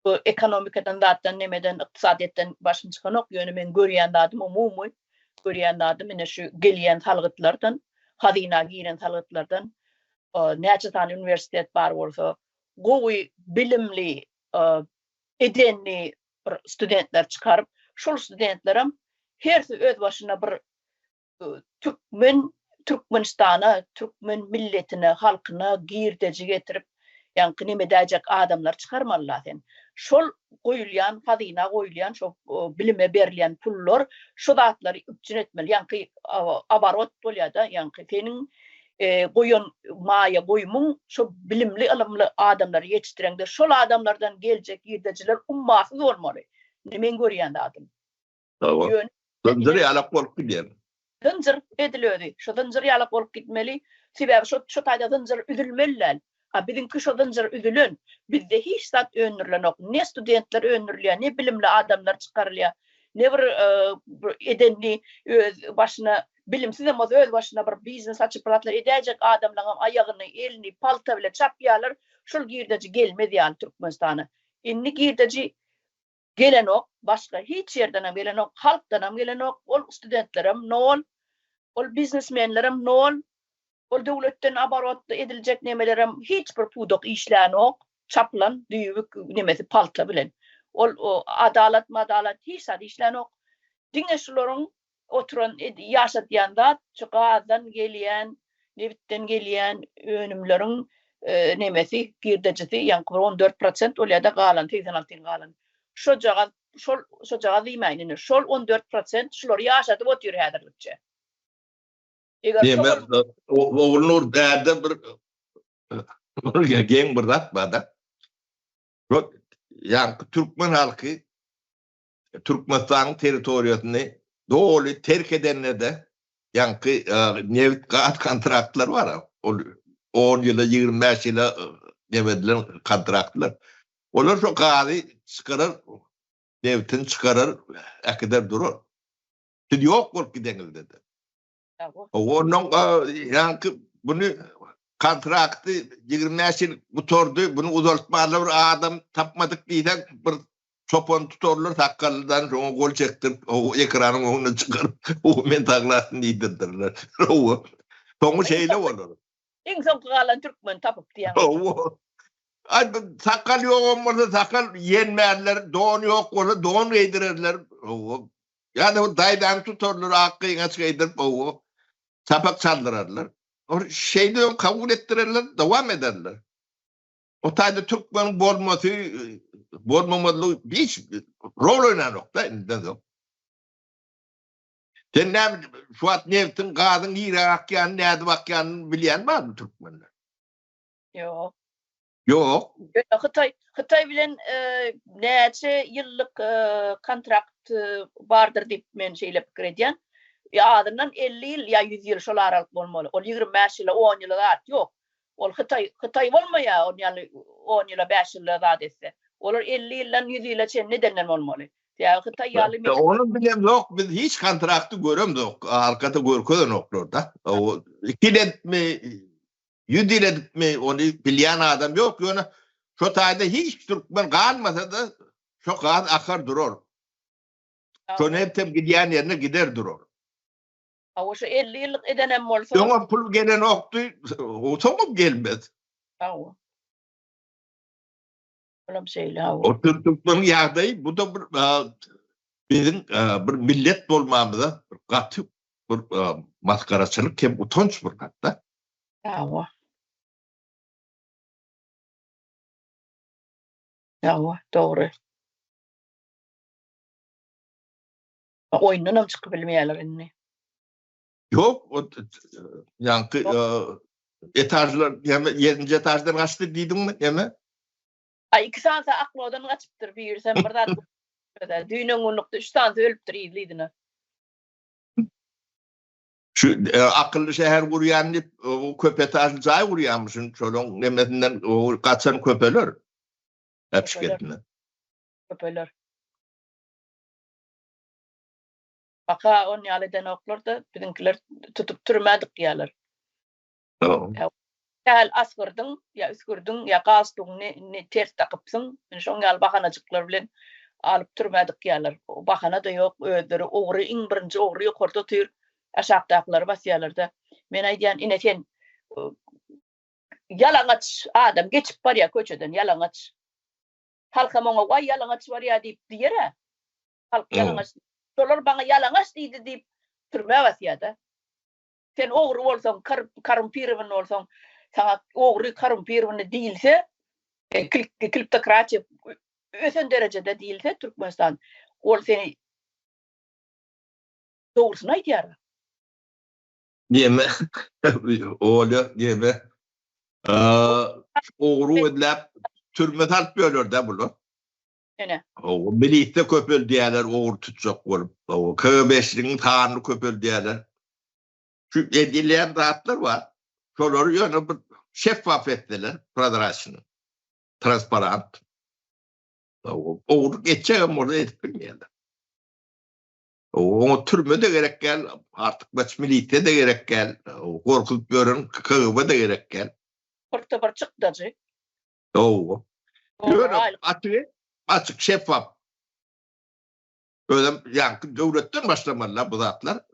bu ekonomikadan zatdan nemeden ykdysadyýetden başym çykanok ýöne meň görýän zadym umumy görýän zadym ine şu gelýän salgytlardan hazyna giren salgytlardan näçe sany uniwersitet bar bolsa gowy bilimli edenli bir studentler çykaryp şol studentlerem hersi öz başyna bir türkmen Türkmenistana, türkmen milletine, halkyna girdeji getirip, ýaňky neme edäýjek adamlar çykarmaly-la sen. Şol goýulýan, hazyna goýulýan, şo bilime berilýän pullar şu zatlary üpjün etmeli. Ýaňky oborot bolýar-da, ýaňky seniň goýan maýa goýumyň şo bilimli, ylymly adamlary ýetişdireňde şol adamlardan geljek girdejiler ummasyz bolmaly. Indi meň görýän zadym. Ýöne zynjyr ýalak bolup gidýär. Zynjyr edil özi. Şo zynjyr ýalak bolup gitmeli. Sebäbi şo şo taýda zynjyr üzülmeli däl. A biziňki şo zynjyr üzülen. Bizde hiç zat öndürilenok. Ne studentler öndürilýär, ne bilimli adamlar çykarylýar, ne bir edenli öz başyna bilimsizem bolsa öz başyna bir biznes açyp bir zatlar edäýjek adamlaryňam aýagyny, elini palta bile çapýarlar. Şol girdeji gelmez ýaly Türkmenistana. Indi girdeji Gelenok, başga hiç ýerdenem gelenok, halkdanam gelenok, ol studentlerem nol, ol biznesmenlerem nol, ol döwletden oborot ediljek nemelerem hiç bir pudak işlänok, çapylan düýbi nemesi palta bilen. Ol adalat madalat hiç zat işlänok. Diňe şularyň oturan ýaşadýan zat şu gazdan gelýän, nebitden gelýän önümleriň nemesi, girdejisi, ýaňky bir 14 prosent bolýar-da galan 86-yň galan. Şojagaz, şol şojagaz diýmäýin indi, şol 14 prosent şulary ýaşadyp otyr häzirlikçe. Eger Diýmek, Ogulnur bärde bir geň bir zat bar-da. Ýaňky türkmen halky Türkmenistanyň territoriýasyny doly terk edende-de ýaňky nebit gaz kontraktlar bar, ol on ýyla, 25 ýyla neme edilen kontraktlar. Olar şo gazy çykarar, nebitini çykarar, äkider durar. Siz ýok bolup gideňizde-de. Ondan ýaňky buny kontrakty 25 ýyl gutardy, buny uzaltmaly bir adam tapmadyk diýseň, bir çopan tutarlar sakgallydan şoňa gol çekdirip, o ekranyň öňüne çykaryp, o men saglasyn diýdirdirler. Hawa. Soňy şeýle bolar. Iň soňky galan türkmen tapyp diýýäň. Hawa. Aý sakgal ýogam bolsa sakal ýenmärler, don ýok bolsa don geýdirerler. Hawa. Ýa-da bir daýzany tutarlar, ak gyňaç geýdirip, hawa, çapak çaldyrarlar. Ol şeýdibem kabul etdirerler, dowam ederler. O taýda türkmeniň bolmasy, bolmamazlygy hiç rol oýnanok-da indiden soň. Sen näme şu wagt nebtiň, gazyň nirä akýanyny, nädip akýanyny bilýän barmy türkmenler? Ýok. Ýok. Ýöne Hytaý Hytaý bilen näçe ýyllyk kontrakt bardyr diýip men şeýle pikir edýän. Azyndan 50 ýyl ýa 100 ýyl şol aralyk bolmaly. Ol 25 ýyla, 10 ýyla zat ýok. Ol Hytaý Hytaý bolmaýar ol ýaly 10 ýyla, 5 ýyla zat etse. Olar 50 ýyldan 100 ýyla çenli edenden bolmaly. Sebäbi Hytaý ýaly Ony bilemzok, biz hiç kontrakty göremzok, arkada görkezenoklar-da. O iki ýyl Ýüz ýyl edipmi, ony bilýän adam ýok, ýöne şo taýda hiç türkmen galmasa-da, şo gaz akar durar. Şo nebtem gidýän ýerine gider durar. Hawa, şo 50 ýyllyk edenem bolsa. Öňem pul gelenokdy, soňam gelmez. Hawa. Olam şeýle, hawa. O türkmeniň ýagdaýy, bu-da bir biziň bir millet bolmamyza gaty bir masgaraçylyk hem utanç bir hatda. Hawa. Hawa, dogry. Oýundanam çykyp bilmeýärler indi. Ýok, o ýaňky etažlar, ýa ýedinji etaždan gaçdy diýdiňmi, näme? Aý, iki sanysy aklodan gaçypdyr, birisem bir zat. Düýn öňňunlukda üç sanysy ölüpdir yzly-yzyna. Şu akylly şäher gurýan diýip, köp etažly jaý gurýarmyşyn, şolaň nemesinden gaçan köpeler. Äpişgesinden. Köpeler. Baka on ýaly edenoklar-da, biziňkiler tutup türmä dykýarlar. Sähel asgyrdyň, ýa üsgürdiň, ýa galstugyňy ters dakypsyň, ine şoň ýaly bahanajyklar bilen alyp türmä dykýarlar. Bahana-da ýok, özleri ogry, iň birinji ogry ýokarda otyr, aşakdakylary basýarlar-da. Men aýdýan, ine sen ýalaňaç adam geçip barýar köçeden, ýalaňaç. Halkam oňa waý ýalaňaç barýar diýip diýer-ä. Halk ýalaňaç, şolar maňa ýalaňaç diýdi diýip türmä basýar-da. Sen ogry bolsaň, korrumpirowan bolsaň, saňa ogry, korrumpirowanny diýilse, kleptokratiýa. ösen derejede diýilse Türkmenistan ol seni dogrusyny aýdýar. Neme? Olýa neme? Ogry gözläp türme salyp ýörler-dä bular. Ene. Hawa, milisiýa köpeldýärler ogry tutjak bolup. Hawa, KGB-çiligiň sanyny köpeldýärler. Şu edilýän zatlar bar. Şolary ýöne bir şeffaf etseler, prozraçnyý, transparant. Hawa, ogurlyk etjegem bolsa edip bilmeýärler. Hawa, oňa türme-de gerek däl, artykmaç milisiýa-da gerek däl, gorkuzyp ýören KGB-de gerek däl. Bir topar çykdajy. Hawa. Ýöne açyk, açyk, şeffaf. Özem ýaňky döwletden başlamaly-da bu zatlar.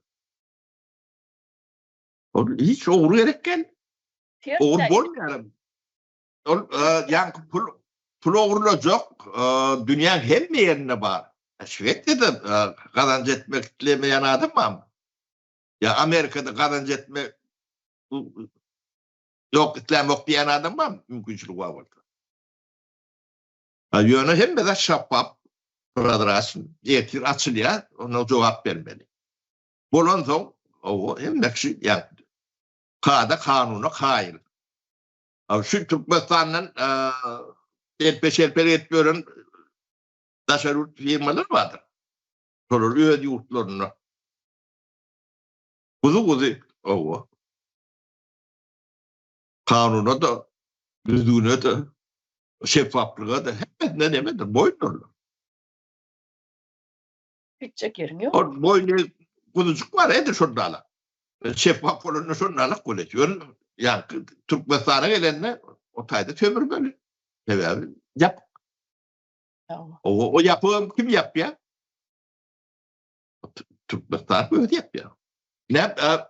Ol hiç ogry gerek däl. Ogry bolmaýar. Ol ýaňky pul pul ogurlajak dünýäň hemme ýerinde bar. Şwesiýada gazanç etmek islemeýän adam barmy? Ýa Amerikada gazanç etmek ýok islämok diýen adam barmy mümkinçiligi bar bolsa? Ýöne hemme zat şapbap, prozraçny, ertir açylýar, onda jogap bermeli. Bolansoň, hawa, hemme kişi ýa kada kanuna kaýyl. Şu Türkmenistandan elpe-şelpe edip ýören daşary ýurt firmalar bardyr. Şolar öz ýurtlarynda guzy-guzy, hawa, kanuna-da, düzgüne-de, şeffaflyga-da hemmesine nemedir, boýundyrlar. Gitjek ýeriň ýok. Ol boýny guzujyk bar edil şol dala. Şeffaf bolanda şol dalak bolýar. Ýöne ýaňky Türkmenistana gelende o taýda sömürmeli. Sebäbi ýapyk. O, o ýapygam kim ýapýar? Türkmenistan özi ýapýar. Näme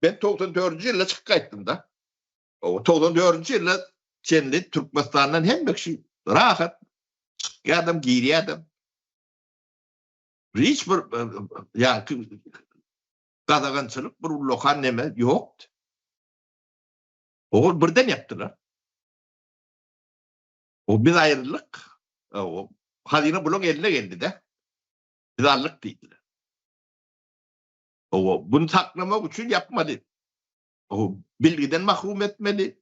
ben 94-nji ýylda çykyp gaýtdym da. O 94-nji ýylda çenli Türkmenistandan hemme kişi rahat çykýardam, girýärdim. Hiç bir ýaňky gadagançylyk bir ullakan neme ýokdy. Ol birden ýapdylar. O biz aýryldyk. O hazyna bulaň eline geldi-de. Biz aldyk diýdiler. O bunu saklamak üçin ýapmaly. O bilgiden mahrum etmeli.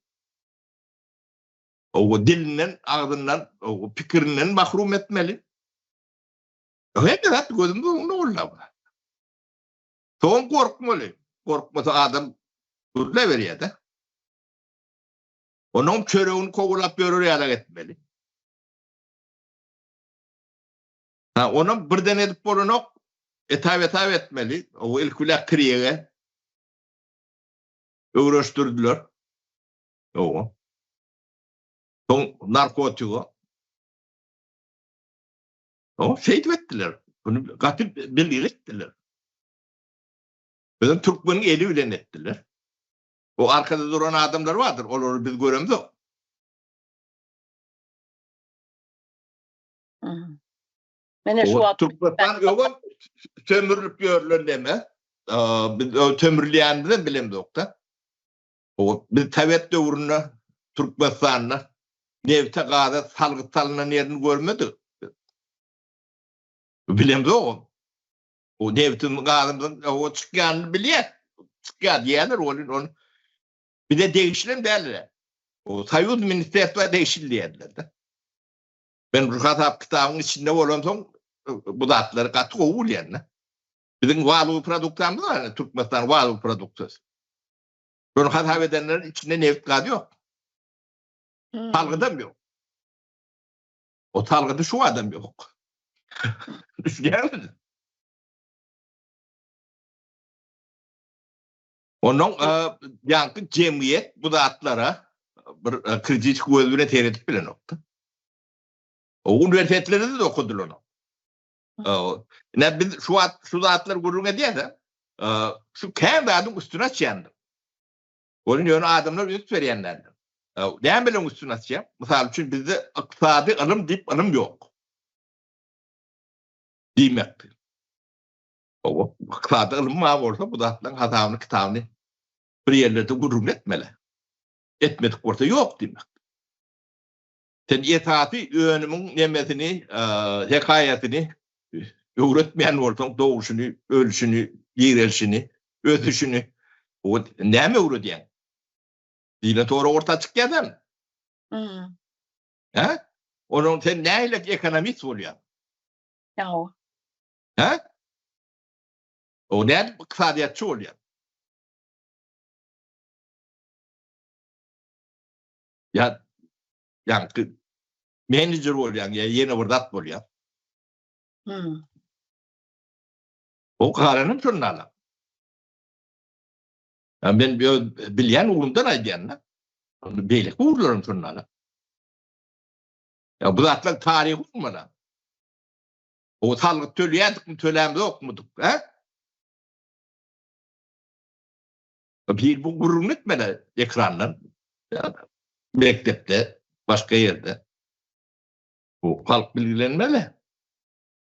O dilinden, agzyndan, o pikirinden mahrum etmeli. Hemme zat gözümiz öňünde boldy. Soň gorkmaly. Gorkmasa adam gürläberýär-de. Onuň çöregini kowalap ýörer ýalak etmeli. Ha, onam birden edip bolanok. Etap-etap etmeli. O ilki bilen kriýege öwreşdirdiler. Owa. Soň narkotiga. Owa, şeýdip etdiler. Bunu gaty bilgili etdiler. Özem türkmeniň eli bilen etdiler. O arkada duran adamlar bardyr, olary biz göremzok. Mene şu wagt Türkmenistan öňem sömürülip ýörülen neme. Biz sömürülýänimizi hem bilemzok-da. O biz sowet döwründe Türkmenistanda nebte, gaza salgyt salynan ýerini görmedik. Bilemzok. O nebtiň, gazymyzyň o çykýanyny bilýär. Çykýar diýýärler, ol ony bize degişli hem däldir. O Soýuz ministerstwa degişli diýýärler-de. Men bu hasap kitabyň içinde bolansoň bu zatlary gaty gowy bilýän-de. Biziň waluwy produksiýamyz bar, Türkmenistan waluwy produksiýasy. Şony hasap edenleriň içinde nebit gaz ýok. Salgydam ýok. O salgydy şu adam ýok. Düşünýäňizmi? Onuň ýaňky jemgyýet bu zatlara bir kritik göz bilen seredip bilenokdy. O uniwersitetlerde de okudylanok. Ne biz şu wagt şu zatlar gürrüň edýäs, şu kän zadyň üstüni açýandyr. Onuň ýöne adamlar üns berýänlerdir. Näme bilen üstüni açýar? Mysal üçin bizde ykdysady ylym diýip ylym ýok. Diýmekdir. Hawa, ykdysady ylym bar bolsa bu zatlaryň hasabyny, kitabyny bir ýerlerde gürrüň etmeli. Etmedik bolsa ýok diýmek. Sen esasy önümiň nemesini, hekaýasyny öwretmeýän bolsaň, doguşyny, ölşüni, direlşini, ösüşini, o näme öwredýäň? Diýlen sorag orta çykýar däl. Hmm. Hä? Onuň sen nähili ekonomist bolýaň? Ýa. Hä? O nädip ykdysadyýetçi bolýaň? Ýa ýaňky menejer bolýaň ýa ýene bir zat bolýaň. Hmm. O garanym şonda ala. Ya men öz bilýän ugrumdan aýdýan-da. Beýleki ugurlaram şonda ala. Ya bu zatlar taryhy bolmaly. O salgyt töleýärdikmi, tölämzokmydyk, hä? Bir bu gürrüňini etmeli ekrandan. Mekdepde, başga ýerde. Bu halk bilgilenmeli.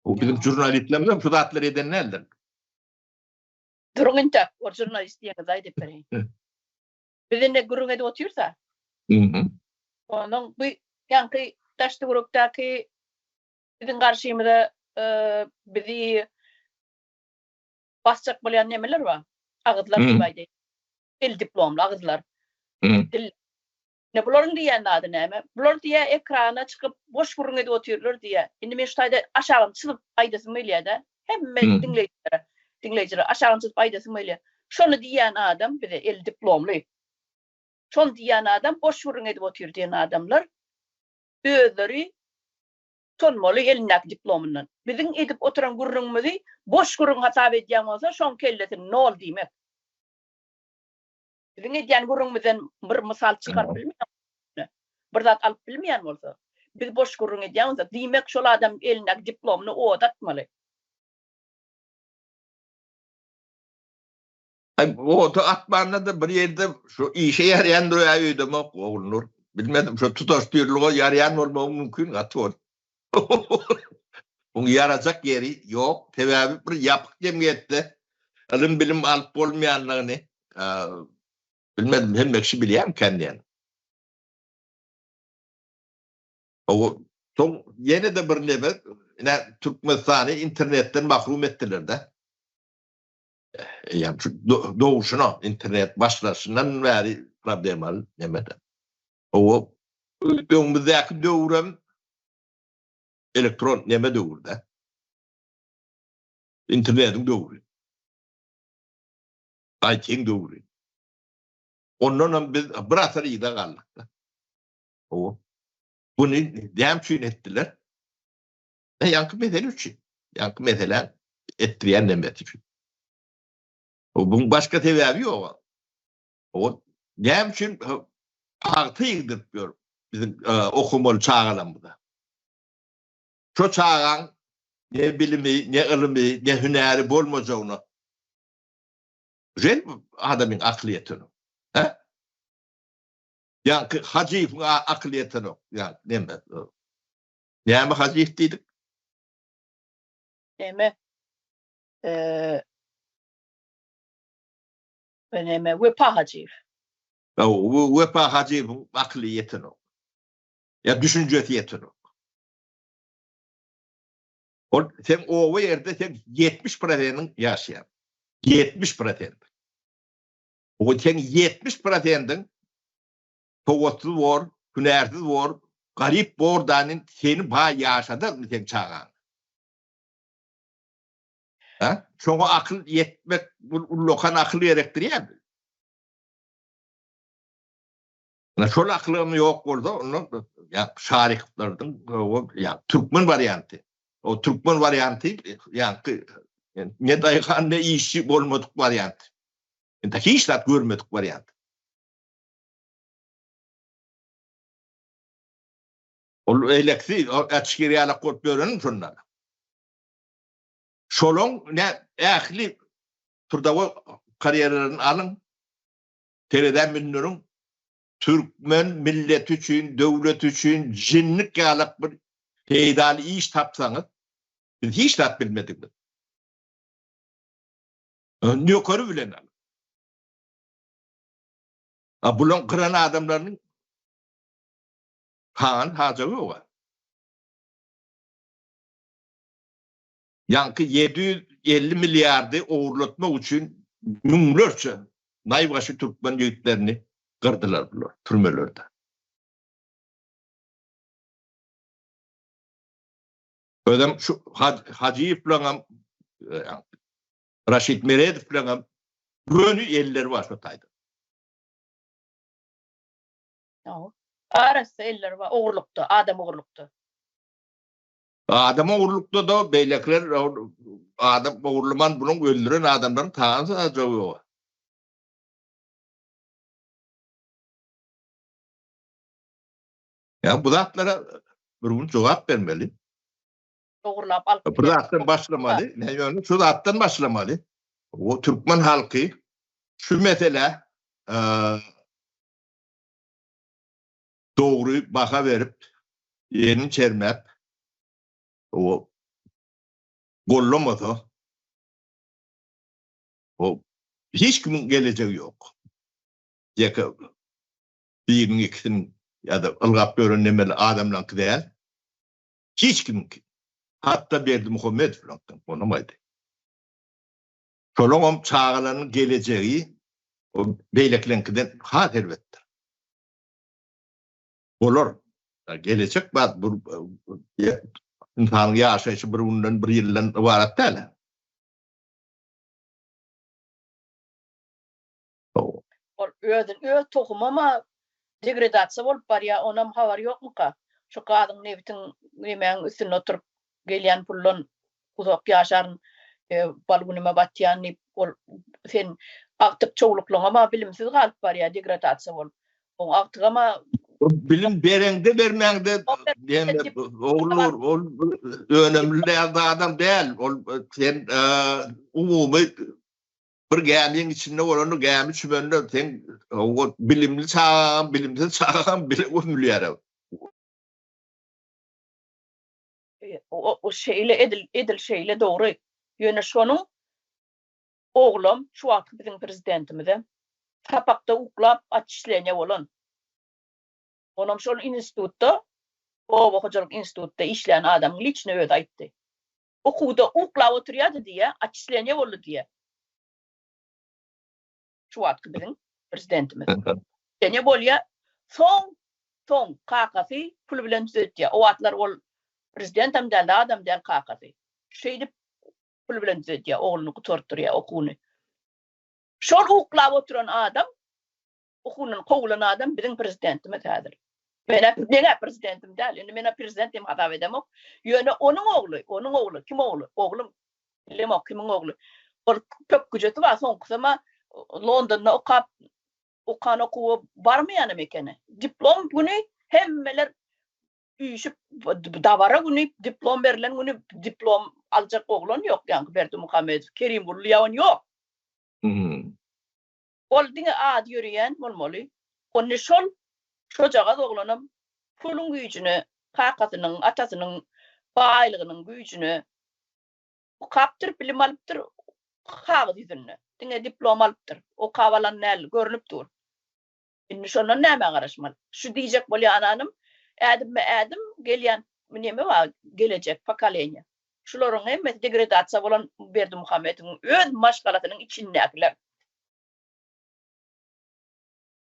Bu bizim žurnalistlerimiz hem şu zatlary eden däldir. Duruň intäk, ol žurnalist diýeniňizi aýdyp bereýin. Biz indi gürrüň edip otyrsa. Onuň bu ýaňky daş-töwerekdäki biziň garşymyza bizi basjak bolýan nemeler bar. Agyzlar diýip aýdaýyn. El diplomly agyzlar. Dil. Ine bularyň diýýän zady näme? Bular diýýär ekrana çykyp boş gürrüň edip otyrlar diýýär. Indi men şu taýda aşagyny çyzyp aýdasym gelýär-de. Hemme diňleýjilere, diňleýjilere aşagyny çyzyp aýdasym gelýär. Şony diýýän adam bize el diplomly. Şony diýýän adam boş gürrüň edip otyr diýen adamlar özleri utanmaly elindäki diplomyndan. Biziň edip oturan gürrüňimizi boş gürrüň hasap edýän bolsa şoň kellesini nol diýmek. Biziň edýän gürrüňimizden bir mysal çykaryp bilmeýän bir zat alyp bilmeýän bolsa, biz boş gürrüň edýän bolsak, diýmek şol adam elindäki diplomyny oda atmaly. Aý oda atmanda-da bir ýerde şu işe ýaraýandyr öýdemok Ogulnur. Bilmedim şu tutaşdyrlyga ýaraýan bolmagy mümkin gaty bol. Muň ýarajak ýeri ýok. Sebäbi bir ýapyk jemgyýetde ylym-bilim alyp bolmaýandygyny bilmedim hemme kişi bilýärmikän diýen. Owo soň ýene-de bir neme ine Türkmenistany internetden mahrum etdiler-de. Eýýäm şu doguşyna internet başlaşyndan bäri problemaly nemede. Owo öňümizdäki döwrem elektron neme döwürde. Internetiň döwri. IT-iň döwri. Ondan hem biz bir asyr yza galdyk-da. Owo. Buny näme üçin etdiler? E, ýaňky mesele üçin. Ýaňky mesele etdirýän nemesi üçin. Buň başga sebäbi ýok. O näme üçin pagta ýygdyryp ýör biziň e, okamaly çagalarymyza? Şo çagaň ne bilimi, ne ylymy, ne hünäri bolmajagyna Güzel adamyň akyly ýetenok. Hä? Ýaňky Hajyýewiň akyly ýetenok. Ýa neme? Näme Hajyýew diýdik? Näme? Eee Näme? Wepa Hajyýew. Wepa Hajyýewiň akyly ýetenok. Ýa düşünjesi ýetenok. Ol sen oba ýerde sen 70 prosentiň ýaşaýar. 70 prosent. O sen 70 prosentiň sowatsyz bor, hünärsiz bor, garyp bor danin seni baý ýaşadarmy seň çagaň? Ha? Şoňa akyl ýetmek, bu ullakan akyl gerekdir ýa. Ine şol akylym ýok bolsa, onda ýa Şarikowlardan ýa türkmen warianty. O türkmen warianty ýaňky ne daýhan ne işçi bolmadyk wariant. Indi hiç zat görmedik wariant. Ol eleksi açyk ýalak bolup ýörenim şonda. Şolaň ne ähli trudowoý karýeralaryny alyň. Terezä mündüriň, türkmen milleti üçin, döwleti üçin jinnik ýalak bir peýdaly iş tapsaňyz, biz hiç zat bilmedigimiz. Nökeri bilen alyň. A bulaň gyran adamlarynyň. Han hajagy ýoga. Ýaňky 750 milliardy ogurlatmak üçin müňlerçe naýbaşy türkmen ýigitlerini gyrdylar bular türmelerde. Özem şu Hajyýewleňem Raşid Meredowleňem göni elleri bar şo taýda. Arassa elleri bar ogurlykda, adam ogurlykda. Adam ogurlykda-da beýlekiler adam ogurlaman bunuň öldüren adamlaryň tanysy ýok. Ýa bu zatlara bir gün jogap bermeli. Dogurlap alyp. Bir zatdan başlamaly. Ne ýöne şu zatdan başlamaly. O türkmen halky şu mesele dogry baha berip, elini çermäp, o gollamasa, o hiç kimiň gelejegi ýok. Ýeke biriniň ikisiniň ýa-da ylgap ýören nemeli adamlaryňky däl. Hiç kimiňki. Hatda Berdimuhamedowlaryňky, onam aýdaýyn. Şolaňam çagalarynyň gelejegi o beýlekileňkiden has erbetdir. Bolar. Gelejek bar. Bu ynsanyň ýaşaýşy bir günden, bir ýyldan ybarat däl. Ol özün öz tohumam-a degredasiýa bolup barýar, onam habary ýokmuka? Şu gazyň, nebitiň, nemäň üstünde oturyp gelýän puldan uzak ýaşaryn, bal günüme batýan diýip, ol sen agtyk çowluklaňam-a bilimsiz galyp barýar degradasiýa bolup. Oň agtygam-a Bilim bereňde bermäňde Ogulnur ol önemli däl zadam däl. Ol sen umumy Bir gämiň içinde bolanda gämi çümende seň o bilimli çagaňam bilimsiz çagaňam bile gömülýär. O şeýle edil edil şeýle dogry. Ýöne şonuň oglam şu wagtky biziň prezidentimizem sapakda uklap otçisleniýe bolan. Onam şol institutda oba hojalyk institutda işleýän adamyň liçno özi aýtdy. Okuwda uklap oturýardy diýýä, otçisleniýe boldy diýýä. Şu wagtky biziň prezidentimiz. Otçisleniýe bolýa, soň, soň kakasy pul bilen düzetýä. O wagtlar ol prezidentem däl, zadam däl kakasy. Şeýdip pul bilen düzetýä, ogluny gutartdyrýa okuwyny. Şol uklap oturan adam Okuwyndan kowulan adam biziň prezidentimiz häzir. Menä meňä prezidentim däl. Indi menä prezident hem hasap edemok. Ýöne onuň ogly, onuň ogly, kim ogly? Oglum bilemok kimiň ogly. Ol pökgüjesi bar, soňkusam-a Londonda okap, okan okuwa barmaýanam ekeni. Diplom güni hemmeler üýşüp dabara güni diplom berlen güni diplom aljak oglan ýok, ýaňky Berdimuhamedow, Kerimgully ýawan ýok. Ol diňe ady ýöreýän bolmaly. Onda şol şojagaz oglanam puluň güýjüne, kakasynyň, atasynyň baýlygynyň güýjüne okapdyr, bilim alypdyr, kagyz ýüzünde. Diňe diplom alypdyr. Okap alan däl, görnüp dur. Indi şondan nämä garaşmaly? Şu diýjek bolýananym, ädimme-ädim gelýän neme bar, gelejek pokoleniýa. Şularyň hemmesi degradasiýa bolan Berdimuhamedowyň öz maşgalasynyň içindäkiler.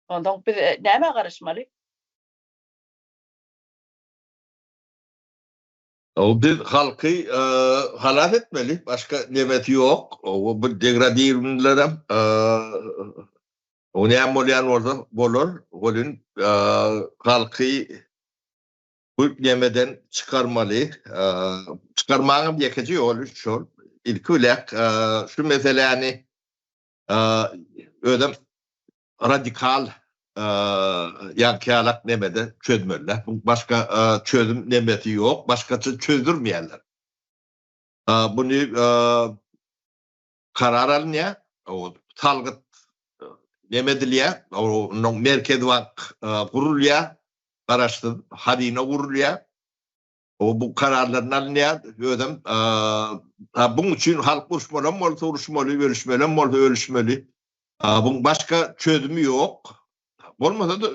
Onsoň biz nämä garaşmaly? Biz halky halas etmeli, başga nemesi ýok. Bu degradirmlerem o näme bolýan bolsa bolar, welin halky Bu nemeden çykarmaly. Çykarmagyň ýekeje ýoly şol. Ilki bilen şu meseläni özem radikal ýaňky ýalak nemede çözmeli. Bu başga çözüm nemesi ýok. Başgaça çözdürmeýärler. Buny karar alynýar. Salgyt neme edilýär. Onuň Merkezi bank gurulýar. Garaşsyz hazyna gurulýar. O bu kararlaryny alynýar. Özem buň üçin halk uruşmalam bolsa uruşmaly, ölüşmelem bolsa ölüşmeli. Buň başga çözümi ýok. Bolmasa-da.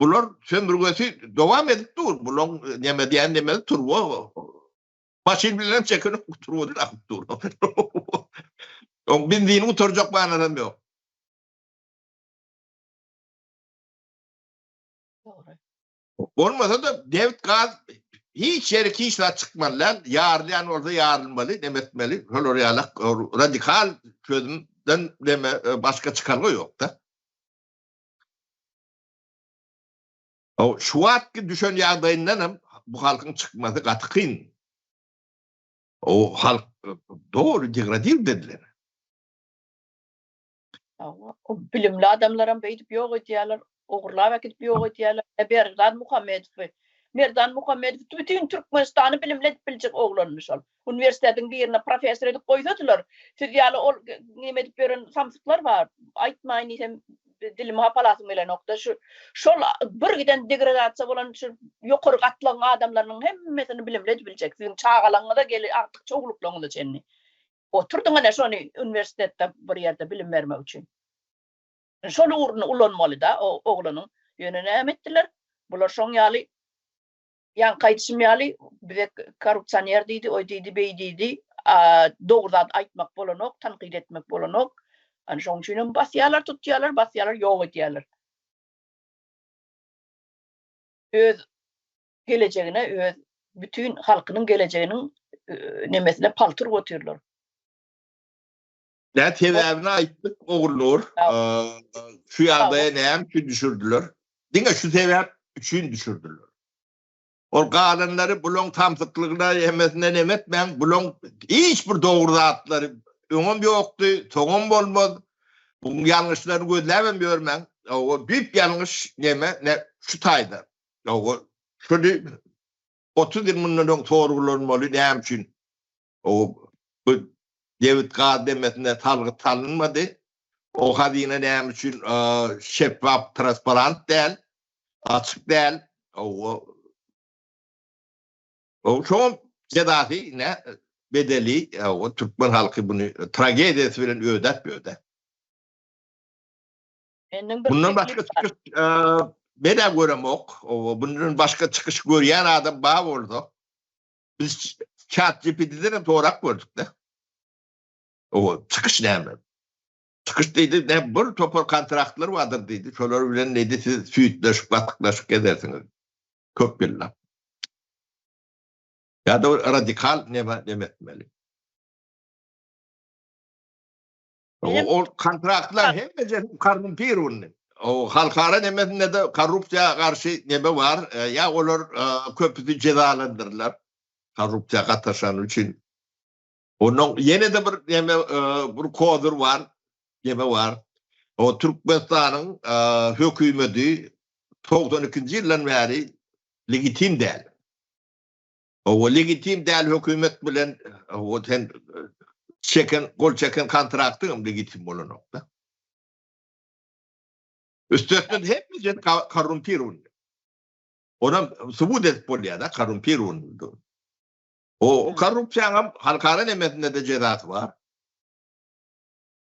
Bular sömürgesi dowam edip dur. Bulaň neme diýen nemesi turba. Maşyn bilen hem çekenok turbadan akyp dur. Oň benzini gutarjak manasam ýok. Dogry. Bolmasa-da nebit gaz hiç ýere hiç zat çykmaly däl. Ýarylýan bolsa ýarylmaly, neme etmeli. Şolar ýaly radikal çözümden neme başga çykalga ýok-da. O şu wagtky düşen ýagdaýyndan hem bu halkyň çykmasy gaty kyn. O halk doly degradir edilen. O bilimli adamlaram beýdip ýok edýärler, ogurlap äkidip ýok edýärler. Merdan Muhammedowy, Merdan Muhammedow bütin Türkmenistany bilimli edip biljek oglandy şol. Uniwersitetiň birine professor edip goýsadylar, siz ýaly ol neme edip ýören samsyklar bar. Aýtmaýyn diýsem dilimi hapalasym gelenokda şu şol bir giden degradasiýa bolan şu ýokary gatlagyň adamlarynyň hemmesini bilimli edip biljek. Siziň çagalaryňyza geli agtyk çowluklaryňyza çenli. Oturdyň ene şony uniwersitetde bir ýerde bilim bermek üçin. Şol ugruny ulanmaly-da o oglanyň. Ýöne näme etdiler? Bular şoň ýaly ýaňky aýdyşym ýaly bize korrupsioner diýdi, oý diýdi, beý diýdi. Dogry zat aýtmak bolanok, tankyt etmek bolanok. Ana şoň üçin hem basýarlar, tutýarlar, basýarlar, ýok edýärler. Öz gelejegine, öz bütin halkynyň gelejeginiň nemesine palta urup otyrlar. Nä sebäbini aýtdyk Ogulnur. Şu ýagdaýa näme üçin düşürdiler? Diňe şu sebäp üçin düşürdiler. Ol galanlary bulaň samsyklygyna hemmesine neme etmäň, bulaň hiç bir dogry zatlary öňem ýokdy, soňam bolmaz. Buň ýalňyşlaryny gözläbem ýörmäň. O düýp ýalňyş neme, ne şu taýda. O şuny 30 ýyl mundan öň sorgulanmaly näme üçin? O bu nebit gaz demesine salgyt salynmady. O hazyna näme üçin şeffaf, transparant däl, açyk däl. O o şoň jezasy ne bedeli, o türkmen halky buny tragediýasy bilen ödäp ýördi. Bundan başga çykyş men-ä göremok. Bundan başga çykyş görýän adam bar bolsa, biz Chat GPT-den hem sorap gördük-de. O çykyş näme? Çykyş diýdi, ne bir topar kontraktlar bardyr diýdi. Şolar bilen diýdi, siz süýtleşip, gatyklaşyp gezersiňiz. Köp ýyllap. Ýa-da radikal neme neme etmeli. Ol kontraktlar hemmesi korrumpirowny. O halkara nemesinde de korrupsiýa garşy neme bar, ýa olar köpüsi jezalandyrylar korrupsiýa gatnaşany üçin. Ondan ýene-de bir neme bir kozyr bar, neme bar. O Türkmenistanyň hökümeti 92-nji ýyldan bäri legitim däl. Owa legitim däl hökümet bilen owa sen çeken gol çeken kontraktyň hem legitim bolanok-da. Üstesine hemmesi korrumpirowny. Onam subut edip bolýar-da korrumpirowny. O korrupsiýaň hem halkara nemesinde-de jezasy bar.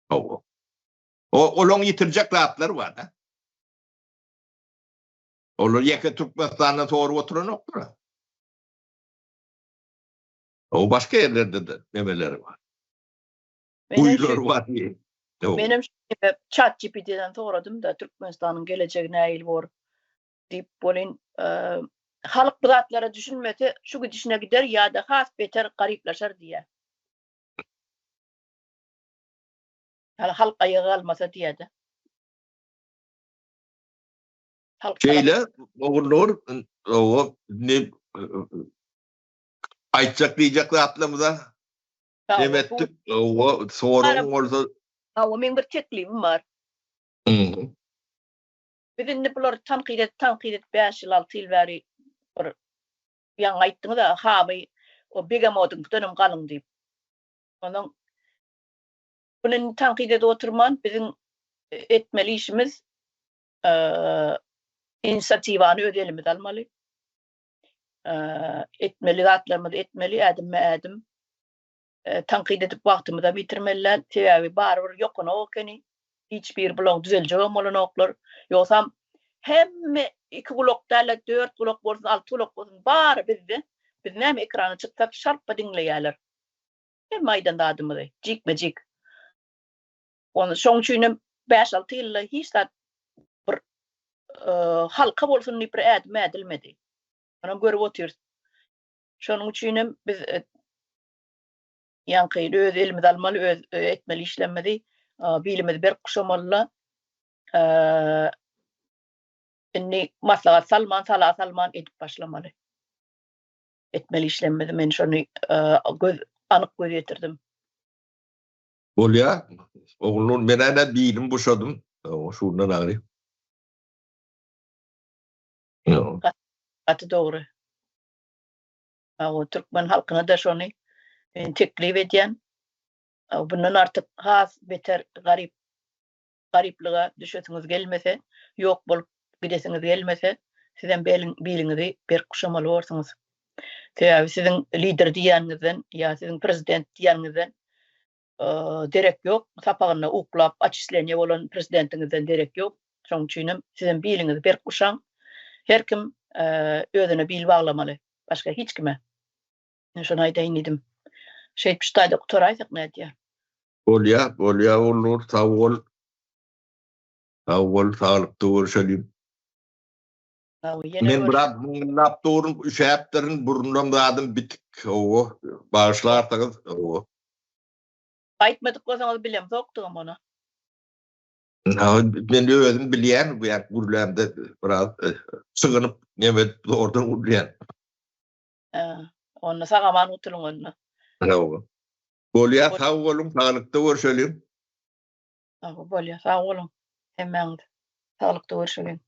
Owa. O olaň ýitirjek zatlary bar-da. Olar ýeke Türkmenistandan sorup oturanokdyr. O başga ýerlerde-de nemeleri bar. Guýulary bar diýip. Menem Chat GPT-den soradym-da, Türkmenistanyň gelejegi nähili bor diýip, welin halk bu zatlara düşünmese, şu gidişine gider ýa-da has beter garyplaşar diýýär. Hali halk aýaga galmasa diýýär-de. Şeýle Ogulnur owa ne aýtjak diýjek zatlarymyza nem etdik. Owa soragyň bolsa. Hawa meň bir teklibim bar. Biz indi bulary tankyt edip tankyt edip 5 ýyl 6 ýyl bäri bir ýaňy aýtdyňyz-a hamy o begemodyňkydan hem galyň diýip. Onuň Muny indi tankyt edip oturman, biziň etmeli işimiz inisiatiwany öz elimize almaly. Etmeli zatlarymyzy etmeli, ädimme-ädim. Tankyt edip wagtymyzam ýitirmeli däl. Sebäbi barybir ýokanok ekeni. Hiç biri bulaň düzeljegem bolanoklar. Ýogsam. Hemme iki gulak däl-de, dört gulak bolsun, alty gulak bolsun, bary bizde. Biz näme ekrana çyksak, şarpa diňleýärler. Hemme aýdan zadymyzy, jikme-jik. Ony şoň üçin hem bäş-alty ýylda hiç zat bir halka bolsun diýip bir ädim ädilmedi. Onam görüp otyrys. Şonuň üçin hem biz ýaňky öz elimize almaly, öz etmeli işlerimizi, bilimizi berk guşamaly-da. Indi maslahat salman, sala salman edip başlamaly. Etmeli işlerimizi men şony göz anyk göz ýetirdim. Bolýa. Ogulnur men ene bilim buşadym. Şundan agry. Gaty dogry. Hawa, türkmen halkyna-da şony men teklip edýän. Bundan artyk has beter garyp garyplyga düşesiňiz gelmese, ýok bolup gidesiňiz gelmese, sizem biliňizi berk guşamaly borsuňyz. Sebäbi siziň lider diýýäniňizden ýa siziň prezident diýýäniňizden derek ýok. Sapagynda uklap oçisleniýe bolan prezidentiňizden derek ýok. Şonuň üçinem sizem biliňizi berk guşaň. Her kim özüne bil baglamaly. Başga hiç kime. Men şony aýdaýyn diýdim. Şeýdip şu taýda gutaraýsak nädýär? Bolýa, bolýa Ogulnur, sag bol. Sag bol, saglykda görüşeliň. Men biraz myňňyldap durun, üşäpdirin, burnum zadym bitik, hawa, bagyşlarsyňyz, hawa. Aýtmadyk bolsaňyz bilemzokdygam ony. Men özüm bilýän, bu ýa gürlämde biraz çygynyp, neme edip zordan gürleýän. Onda sag-aman gutulyň onda. Hawa. Bolýa, sag boluň, saglykda görşeliň. Hawa, bolýa, sag boluň hemmäňiz. Saglykda görşeliň.